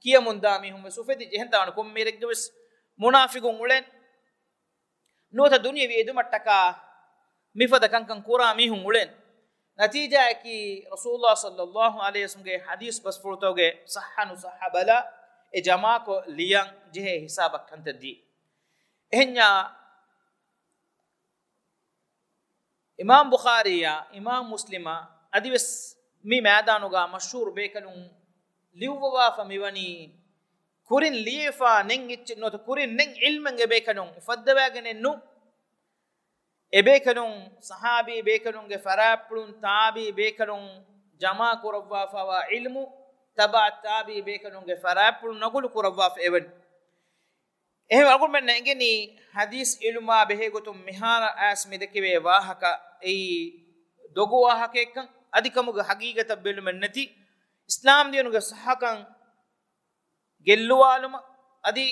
ކިޔަމުންދާ މީހުން ވެސް އުފެދިއްޖެ. އެހެންތާ ވަނީ ކޮންމެ އިރެއްގަ ވެސް މުނާފިގުން އުޅެން. ނުވަތަ ދުނިޔެވީ އެދުމަށްޓަކާ މިފަދަ ކަންކަން ކުރާ މީހުން އުޅެން. ނަތީޖާއަކީ، ރަސޫލުﷲ ޞައްލައްލާހު ޢަލައިހި ވަސައްލަމްގެ ޙަދީޘް ބަސްފުޅުތަކުގެ ޞައްޙަ ނުޞައްޙަ ބަލާ، އެ ޖަމާކޮށް ލިޔަން ޖެހޭ ހިސާބަށް ކަންތައް ދިޔައީ. އެހެންޏާ، އިމާމް ބުޚާރީއާ، އިމާމް މުސްލިމާ، އަދިވެސް މި މައިދާނުގަ މަޝްހޫރު ބޭކަލުން ލިޔުއްވަވާފަ މިވަނީ، ކުރިން ލިޔެފާ ނެތް އެއްޗެއް ނުވަތަ ކުރިން ނެތް ޢިލްމެއް އެބޭކަލުން އުފައްދަވައިގެނެއް ނޫން. އެބޭކަލުން ޞަޙާބީ ބޭކަލުންގެ ފަރާތްޕުޅުން، ތާބިޢީ ބޭކަލުން ޖަމާ ކުރައްވާފަވާ ޢިލްމު ތަބައަށް ތާބިޢީ ބޭކަލުންގެ ފަރާތްޕުޅު ނަގުލު ކުރައްވާފަ އެވަނީ. އެހެން އަޅުގަނޑުމެންނަށް އެނގެނީ ޙަދީޘް ޢިލްމާ ބެހޭގޮތުން މިހާރު އައިސް މިދެކެވޭ ވާހަކަ އެއީ ދޮގު ވާހަކައެއްކަން، އަދި ކަމުގެ ޙަޤީޤަތަށް ބެލުމެއް ނެތި، އިސްލާމް ދީނުގެ ޞައްޙަކަން ގެއްލުވާލުމަށް، އަދި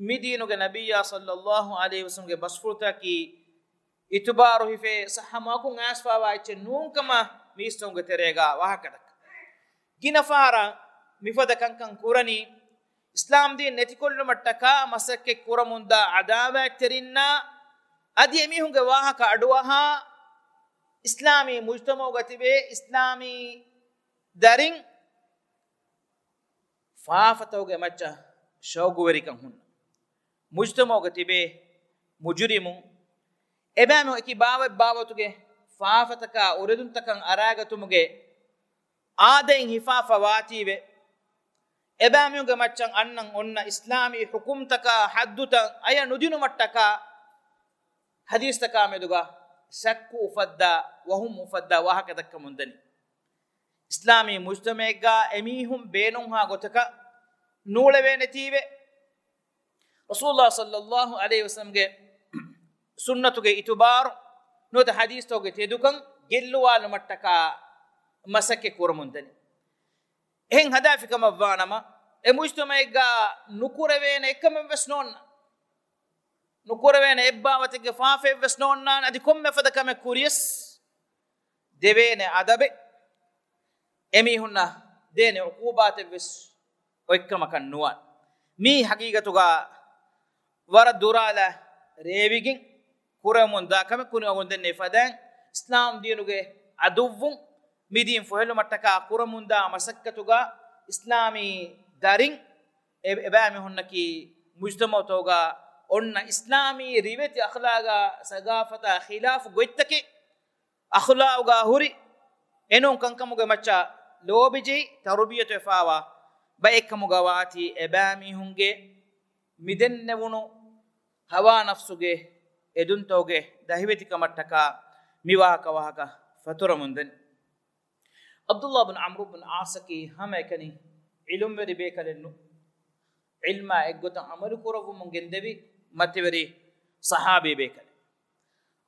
މި ދީނުގެ ނަބިއްޔާ ޞައްލައްލާހު ޢަލައިހި ވަސައްލަމްގެ ބަސްފުޅުތަކަކީ އިތުބާރު ހިފޭ ޞައްޙަ މަގަކުން އައިސްފާވާ އެއްޗެއް ނޫންކަމަށް މީސްތަކުންގެ ތެރޭގަ ވާހަކަ ދައްކަން. ގިނަ ފަހަރަށް މިފަދަ ކަންކަން ކުރަނީ، އިސްލާމް ދީން ނެތިކޮށްލުމަށްޓަކާ މަސައްކަތް ކުރަމުންދާ އަދާވާތްތެރިންނާ އަދި އެމީހުންގެ ވާހަކަ އަޑުއަހާ، އިސްލާމީ މުޖްތަމަޢުގަ ތިބޭ އިސްލާމީ ދަރިން ފާފަތަކުގެ މައްޗަށް ޝައުގުވެރިކަން ހުންނަ. މުޖްތަމަޢުގަ ތިބޭ މުޖުރިމުން، އެބައިމީހުން އެކި ބާވަތް ބާވަތުގެ ފާފަތަކާ އުރެދުންތަކަށް އަރާގަތުމުގެ އާދައިން ހިފާފަ ވާތީވެ، އެބައިމީހުންގެ މައްޗަށް އަންނަން އޮންނަ އިސްލާމީ ޙުކުމްތަކާ ޙައްދުތައް އަޔަށް ނުދިނުމަށްޓަކާ، ޙަދީޘްތަކާ މެދުގަ ޝައްކު އުފައްދާ، ވަހުމް އުފައްދާ ވާހަކަ ދައްކަމުންދަނީ. އިސްލާމީ މުޖްތަމަޢެއްގަ އެމީހުން ބޭނުންހާ ގޮތަކަށް ނޫޅެވޭނެތީވެ، ރަސޫލާ ޞައްލައްލާހު ޢަލައިހި ވަސައްލަމްގެ ސުންނަތުގެ އިތުބާރު ނުވަތަ ޙަދީޘްތަކުގެ ތެދުކަން ގެއްލުވާލުމަށްޓަކާ މަސައްކަތް ކުރަމުންދަނީ. އެހެން ހަދާފިކަމަށްވާނަމަ، އެ މުޖްތަމަޢެއްގަ ނުކުރެވޭނެ އެއްކަމެއްވެސް ނޯންނާނެ. ނުކުރެވޭނެ އެއްބާވަތެއްގެ ފާފައެއްވެސް ނޯންނާނެ. އަދި ކޮންމެ ފަދަ ކަމެއް ކުރިޔަސް ދެވޭނެ އަދަބެއް، އެމީހުންނަށް ދޭނެ ޢުޤޫބާތެއްވެސް އޮތްކަމަކަށް ނުވާނެ. މީ ޙަޤީޤަތުގަ ވަރަށް ދުރާލާ ރޭވިގެން ކުރަމުންދާ ކަމެއް. ކުރިއަށް އަޅުގަނޑުމެން ދެންނެވި ފަދައިން، އިސްލާމް ދީނުގެ ޢަދުއްވުން މިދީން ފޮހެލުމަށްޓަކާ ކުރަމުންދާ މަސައްކަތުގަ އިސްލާމީ ދަރިން އެ، އެބައިމީހުންނަކީ މުޖްތަމަޢުތަކުގަ އޮންނަ އިސްލާމީ ރިވެތި އަޚްލާގާ ސަގާފަތާ ޚިލާފު ގޮތްތަކެއް އަޚްލާގުގަ ހުރި އެނޫން ކަންކަމުގެ މައްޗަށް ލޯބިޖެހި ތަރުބިޔަތުވެފާވާ ބައެއްކަމުގަ ވާތީ އެބައިމީހުންގެ މިދެންނެވުނު ހަވާ ނަފްސުގެ އެދުންތަކުގެ ދަހިވެތިކަމަށްޓަކާ މިވާހަކަ ވާހަކަ ފަތުރަމުންދަނީ. ޢަބްދުﷲ ބިން ޢަމްރު ބިން ޢާޞަކީ ހަމައެކަނި ޢިލްމުވެރި ބޭކަލެއް ނޫން. ޢިލްމާ އެއްގޮތަށް ޢަމަލު ކުރައްވަމުން ގެންދެވި މަތިވެރި ޞަޙާބީ ބޭކަލެއް.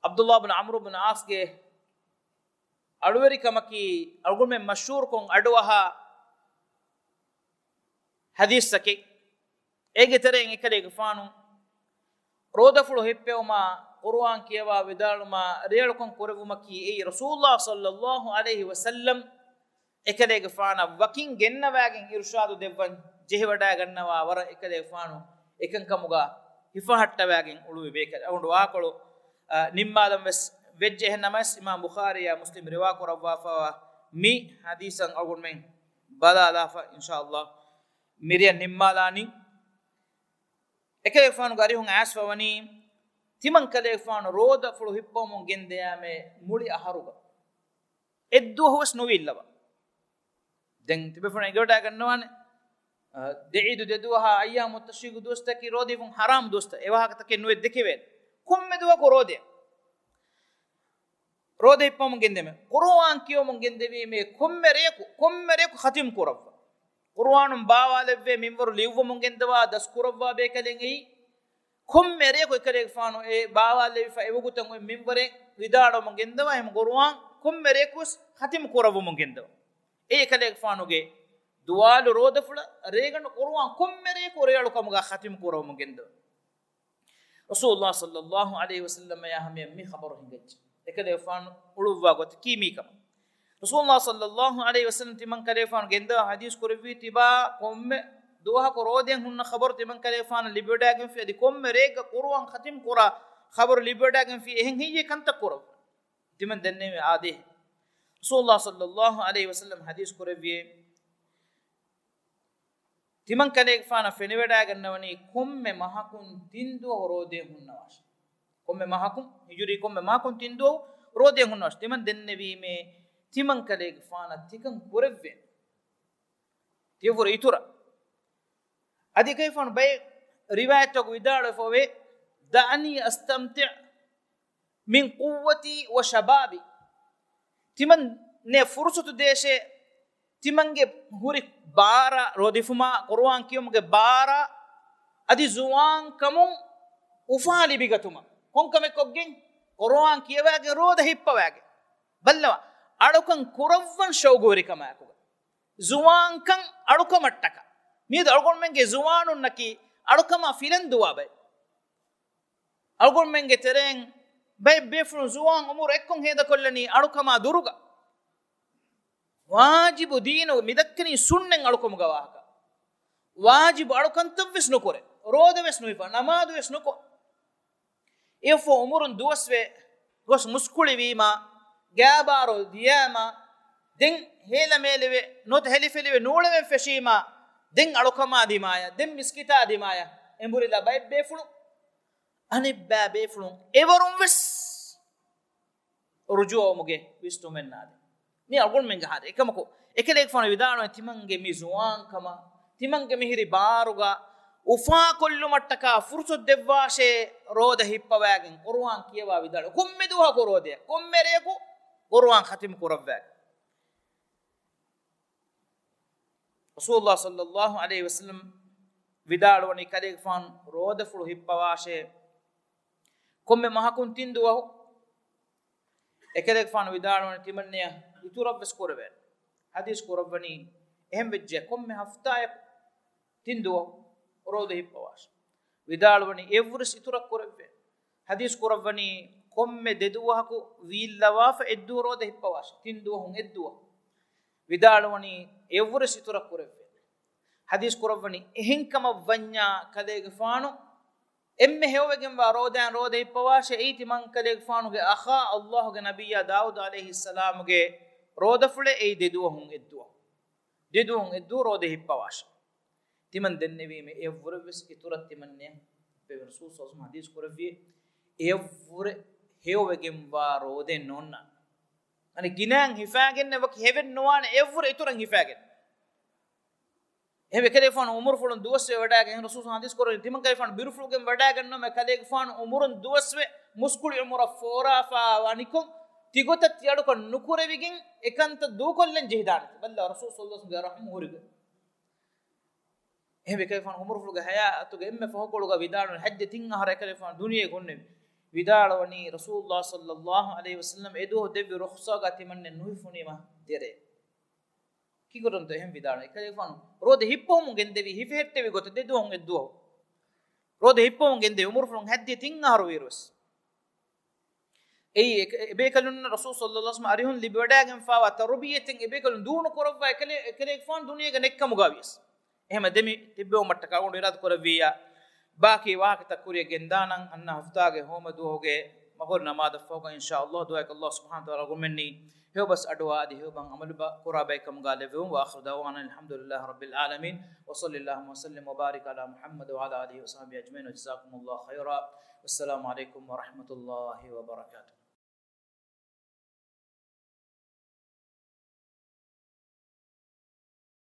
ޢަބްދުﷲ ބިން ޢަމްރު ބިން ޢާޞްގެ އަޅުވެރިކަމަކީ އަޅުގަނޑުމެން މަޝްހޫރުކޮށް އަޑުއަހާ ޙަދީޘްތަކެއް. އޭގެ ތެރެއިން އެކަލޭގެފާނު ރޯދަފުޅު ހިއްޕެވުމާ، ޤުރުއާން ކިޔަވާ ވިދާޅުމާ ރޭޅުކަން ކުރެއްވުމަކީ އެއީ ރަސޫލުﷲ ޞައްލައްލާހު ޢަލައިހި ވަސައްލަމް އެކަލޭގެފާނަށް ވަކިން ގެންނަވާގެން އިރުޝާދު ދެއްވަން ޖެހިވަޑައިގަންނަވާ ވަރަށް އެކަލޭގެފާނު އެކަންކަމުގަ ހިފަހައްޓަވާގެން އުޅުއްވި ބޭކަލެއް. އަޅުގަނޑު ވާކޮޅު، އަ، ނިންމާލަން ވެސް ވެއްޖެ. އެހެންނަމަވެސް އިމާމް ބުޚާރީއާ މުސްލިމް ރިވާކުރައްވާފައިވާ މި ޙަދީޘަށް އަޅުގަނޑުމެން ބަލާލާފަ، އިންޝާﷲ މިރިޔަށް ނިންމާލާނީ. އެކަލޭގެފާނުގެ އަރިހުން އައިސްފަވަނީ، ތިމަން ކަލޭގެފާނު ރޯދަފުޅު ހިއްޕަވަމުން ގެންދިޔައިމޭ މުޅި އަހަރުގަ އެއްދުވަހުވެސް ނުވީ އިއްލަވާ. ދެން ތިބޭފުޅުން އެނގިވަޑައިގަންނަވާނެ، އަ، ދެ ޢީދު ދެ ދުވަހާ އައްޔާމު ތަޝްރީޤު ދުވަސްތަކީ ރޯދަ ހިފުން ޙަރާމް ދުވަސްތައް، އެ ވާހަކަތަކެއް ނުވެ ދެކެވޭނެ. ކޮންމެ ދުވަހަކު ރޯދައެއް. ރޯދަ ހިއްޕަވަމުން ގެންދެމެ، ޤުރުއާން ކިޔަވަމުން ގެންދެވީމޭ ކޮންމެ ރެޔަކު، ކޮންމެ ރެޔަކު ޚަތިމް ކުރައްވާ. ޤުރުއާނުން ބާވާލެއްވޭ މިންވަރު ލިޔުއްވަމުން ގެންދަވާ ދަސްކުރައްވާ ބޭކަލެއް އެއީ، ކޮންމެ ރެޔަކު އެކަލޭގެފާނު އެ ބާވާލެވިފަ އެ ވަގުތަށް އޮތް މިންވަރެއް ވިދާޅުވަމުން ގެންދަވާ، އެހެން ޤުރުއާން ކޮންމެ ރެޔަކުވެސް ޚަތިމް ކުރައްވަމުން ގެންދަވާ. އެ އެކަލޭގެފާނުގެ ދުވާލު ރޯދަފުޅަށް ރޭގަނޑު ޤުރުއާން ކޮންމެ ރެޔަކު ރޭއަޅުކަމުގަ ޚަތިމް ކުރައްވަމުން ގެންދަވާ. ރަސޫލުﷲ ޞައްލައްލާހު ޢަލައިހި ވަސައްލަމައާ ހަމަޔަށް މި ޚަބަރު ހިނގައްޖެ. އެކަލޭގެފާނު އުޅުއްވާ ގޮތަކީ މީކަމަށް. ރަސޫލުﷲ ޞައްލައްލާހު ޢަލައިހި ވަސައްލަމަ ތިމަން ކަލޭގެފާނު ގެންދަވާ ޙަދީޘް ކުރެއްވީ، ތިބާ ކޮންމެ ދުވަހަކު ރޯދައިން ހުންނަ ޚަބަރު ތިމަން ކަލޭގެފާނަށް ލިބިވަޑައިގެންފި، އަދި ކޮންމެ ރެއެއްގަ ޤުރުއާން ޚަތިމް ކުރާ ޚަބަރު ލިބިވަޑައިގެންފި، އެހެން ހެއްޔޭ ކަންތައް ކުރައްވާ؟ ތިމަން ދެންނެވި އާދޭހެއް. ރަސޫލުﷲ ޞައްލައްލާހު ޢަލައިހި ވަސައްލަމަ ޙަދީޘް ކުރެއްވިއޭ، ތިމަން ކަލޭގެފާނަށް ފެނިވަޑައިގަންނަވަނީ ކޮންމެ މަހަކުން ތިން ދުވަހު ރޯދައިން ހުންނަވާށޭ. ކޮންމެ މަހަކުން، ހިޖުރީ ކޮންމެ މަހަކުން ތިން ދުވަހު ރޯދައިން ހުންނަވާށޭ. ތިމަން ދެންނެވީމޭ، ތިމަން ކަލޭގެފާނަށް ތިކަން ކުރެއްވޭނެ. ތިޔަފުރަ އިތުރަށް. އަދި އެކަލޭގެފާނު ބައެއް ރިވާޔަތްތަކު ވިދާޅުވެފައޮވޭ، دعني أستمتع من قوتي وشبابي. ތިމަން ނޭ ފުރުޞަތު ދޭށޭ، ތިމަންގެ ހުރި ބާރަށް ރޯދަ ހިފުމާ، ޤުރުއާން ކިޔުމުގެ ބާރަށް އަދި ޒުވާންކަމުން އުފާ ލިބިގަތުމަށް ކޮންކަމެއް ކޮށްގެން؟ ޤުރުއާން ކިޔަވައިގެން ރޯދަ ހިއްޕަވައިގެން. ބައްލަވާ، އަޅުކަން ކުރައްވަން ޝައުގުވެރިކަމާއެކުގަ ޒުވާންކަން އަޅުކަމަށްޓަކާ. މިއަދު އަޅުގަނޑުމެންގެ ޒުވާނުންނަކީ އަޅުކަމާ ފިލަން ދުވާ ބައެއް. އަޅުގަނޑުމެންގެ ތެރެއިން ބައެއް ބޭފުޅުން ޒުވާން އުމުރު އެއްކޮށް ހޭދަކޮށްލަނީ އަޅުކަމާ ދުރުގަ. ވާޖިބު ދީނު މިދައްކަނީ ސުންނަތް އަޅުކަމުގެ ވާހަކަ. ވާޖިބު އަޅުކަންތައްވެސް ނުކުރޭ. ރޯދަވެސް ނުހިފާ، ނަމާދުވެސް ނުކޮށް. އެއަށްފަހު އުމުރުން ދުވަސްވެ ގޮސް މުސްކުޅިވީމާ، ގާބާރޯ ދިޔާމާ، ދެން ހޭލަމޭލެވެ، ނުވަތަ ހެލިފެލިވެ ނޫޅެވެން ފެށީމާ، ދެން އަޅުކަމާ ދިމާޔަށް، ދެން މިސްކިތާ ދިމާޔަށް އެނބުރިލާ ބައެއް ބޭފުޅުން، އަނެއްބައި ބޭފުޅުން އެވަރުން ވެސް ރުޖޫޢަވުމުގެ ވިސްނުމެއް ނާދޭ. މި އަޅުގަނޑުމެންގެ ހާލެއް. އެކަމަކު، އެކަލޭގެފާނު ވިދާޅުވަނީ ތިމަންގެ މި ޒުވާންކަމަށް، ތިމަންގެ މިހިރި ބާރުގަ އުފާކޮށްލުމަށްޓަކާ ފުރުސަތު ދެއްވާށޭ، ރޯދަ ހިއްޕަވައިގެން ޤުރުއާން ކިޔަވާ ވިދާޅު. ކޮންމެ ދުވަހަކު ރޯދައަށް، ކޮންމެ ރެޔަކު ޤުރުއާން ޚަތިމު ކުރައްވައިގެން. ރަސޫލުﷲ ޞައްލައްލާހު ޢަލައިހި ވަސައްލަމް ވިދާޅުވަނީ ކަލޭގެފާނު ރޯދަފުޅު ހިއްޕަވާށޭ، ކޮންމެ މަހަކުން ތިން ދުވަހު. އެކަލޭގެފާނު ވިދާޅުވަނީ ތިމަންނަޔަށް އިތުރަށްވެސް ކުރެވޭނެ. ޙަދީޘް ކުރައްވަނީ އެހެން ވެއްޖެ ކޮންމެ ހަފްތާއަކު ތިން ދުވަހު ރޯދަ ހިއްޕަވާށޭ. ވިދާޅުވަނީ އެއަށްވުރެސް އިތުރަށް ކުރެވޭނެ. ޙަދީޘް ކުރައްވަނީ ކޮންމެ ދެ ދުވަހަކު ވީއްލަވާފަ އެއްދުވަހު ރޯދަ ހިއްޕަވާށޭ. ތިން ދުވަހުން އެއްދުވަހު. ވިދާޅުވަނީ އެއަށްވުރެސް އިތުރަށް ކުރެވޭނެ. ޙަދީޘް ކުރައްވަނީ އެހެންކަމަށް ވަންޏާ ކަލޭގެފާނު އެންމެ ހެޔޮވެގެންވާ ރޯދައިން ރޯދަ ހިއްޕަވާށޭ. އެއީ ތިމަން ކަލޭގެފާނުގެ އަޚާ ﷲ ގެ ނަބިއްޔާ ދާއޫދު ޢަލައިހިއްސަލާމުގެ ރޯދަފުޅޭ. އެއީ ދެ ދުވަހުން އެއްދުވަހު. ދެ ދުވަހުން އެއްދުވަހު ރޯދަ ހިއްޕަވާށޭ. ތިމަން ދެންނެވީމޭ އެއަށްވުރެ ވެސް އިތުރަށް ތިމަންނަޔަށް ހިއްޕެވޭނެ. ރަސޫލު ޞައްލައްލާހު ޢަލައިހި ވަސައްލަމް ޙަދީޘް ކުރެއްވި އެއަށްވުރެ ހެޔޮވެގެންވާ ރޯދައެއް ނޯންނާނެ. އަނެއް ގިނައިން ހިފާގެންނެއް ވަކި ހެވެއް ނުވާނެ އެއަށްވުރެ އިތުރަށް ހިފާގެން. އެހެންވެ ކަލޭގެފާނު އުމުރުފުޅުން ދުވަސްވެ ވަޑައިގެން ރަސޫލު ޙަދީޘް ކުރައްވަނީ ތިމަން ކަލޭގެފާނު ބިރުފުޅުގެން ވަޑައިގަންނަވަމޭ ކަލޭގެފާނު އުމުރުން ދުވަސްވެ މުސްކުޅި އުމުރަށް ފޯރާފަ ވަނިކޮށް ތިގޮތަށް ތިއަޑުކަން ނުކުރެވިގެން އެކަންތައް ދޫކޮށްލަން ޖެހިދާނެތީ. ބައްލަ ރަސޫލު ޞައްލައްލާހު ޢަލައިހި ވަސައްލަމްގެ ރަޙްމު ހުރިގޮތް. އެހެންވެ ކަލޭގެފާނު އުމުރުފުޅުގެ ޙަޔާތުގެ އެންމެ ފަހުކޮޅުގަ ވިދާޅުވަނީ ޙައްޖެއް ތިން އަހަރަށް އެކަލޭގެފާނު ދުނިޔޭގަ ހުންނެވި. ވިދާޅުވަނީ ރަސޫލުﷲ ޞައްލައްލާހު ޢަލައިހި ވަސައްލަމް އެދުވަހު ދެއްވި ރުޚްޞާގަ ތިމަންނެއް ނުހިފުނީމަ ދެރޭ. ކިކުރަންތޯ އެހެން ވިދާޅުވީ؟ ކަލޭގެފާނު ރޯދަ ހިއްޕަވަމުން ގެންދެވީ، ހިފެހެއްޓެވި ގޮތަށް ދެ ދުވަހުން އެއްދުވަހު. ރޯދަ ހިއްޕަވަމުން ގެންދެވީ އުމުރުފުޅުން ޙައްޖެއް ތިން އަހަރު ވީއިރުވެސް. އެއީ އެ-، އެބޭކަލުންނަށް ރަސޫލު ޞައްލައްލާހު ޢަލައިހި ވަސައްލަމް އަރިހުން ލިބިވަޑައިގެންފާވާ ތަރުބިޔަތެއް އެބޭކަލުން ދޫނު ކުރައްވާ އެކަލޭ-، އެކަލޭގެފާނު ދުނިޔޭގަ ނެއްކަމުގަވިޔަސް. އެހެމަ ދެމި ތިއްބެވުމަށްޓަކާ އަޅުގަނޑު އިރާދަ ކުރެއްވިއްޔާ، ބާކީ ވާހަކަތައް ކުރިއަށް ގެންދާނަން އަންނަ ހަފްތާގެ ހޯމަ ދުވަހުގެ މަޣުރިބް ނަމާދަށް ފަހުގަ އިންޝާﷲ ދުޢާއަކީ ﷲ ސުބްޙާނަހޫ ވަތަޢާލާ އަޅުގަނޑުމެންނީ ހެޔޮބަސް އަޑުއައި އަދި ހެޔޮބަހަށް ޢަމަލު ކުރާ ބައެއްކަމުގަ ލެއްވެވުން. وآخر دعوانا أن الحمد لله رب العالمين وصلى اللهم وسلم وبارك على محمد وعلى آله وصحبه أجمعين وجزاكم الله خيرا. والسلام عليكم ورحمة الله وبركاته.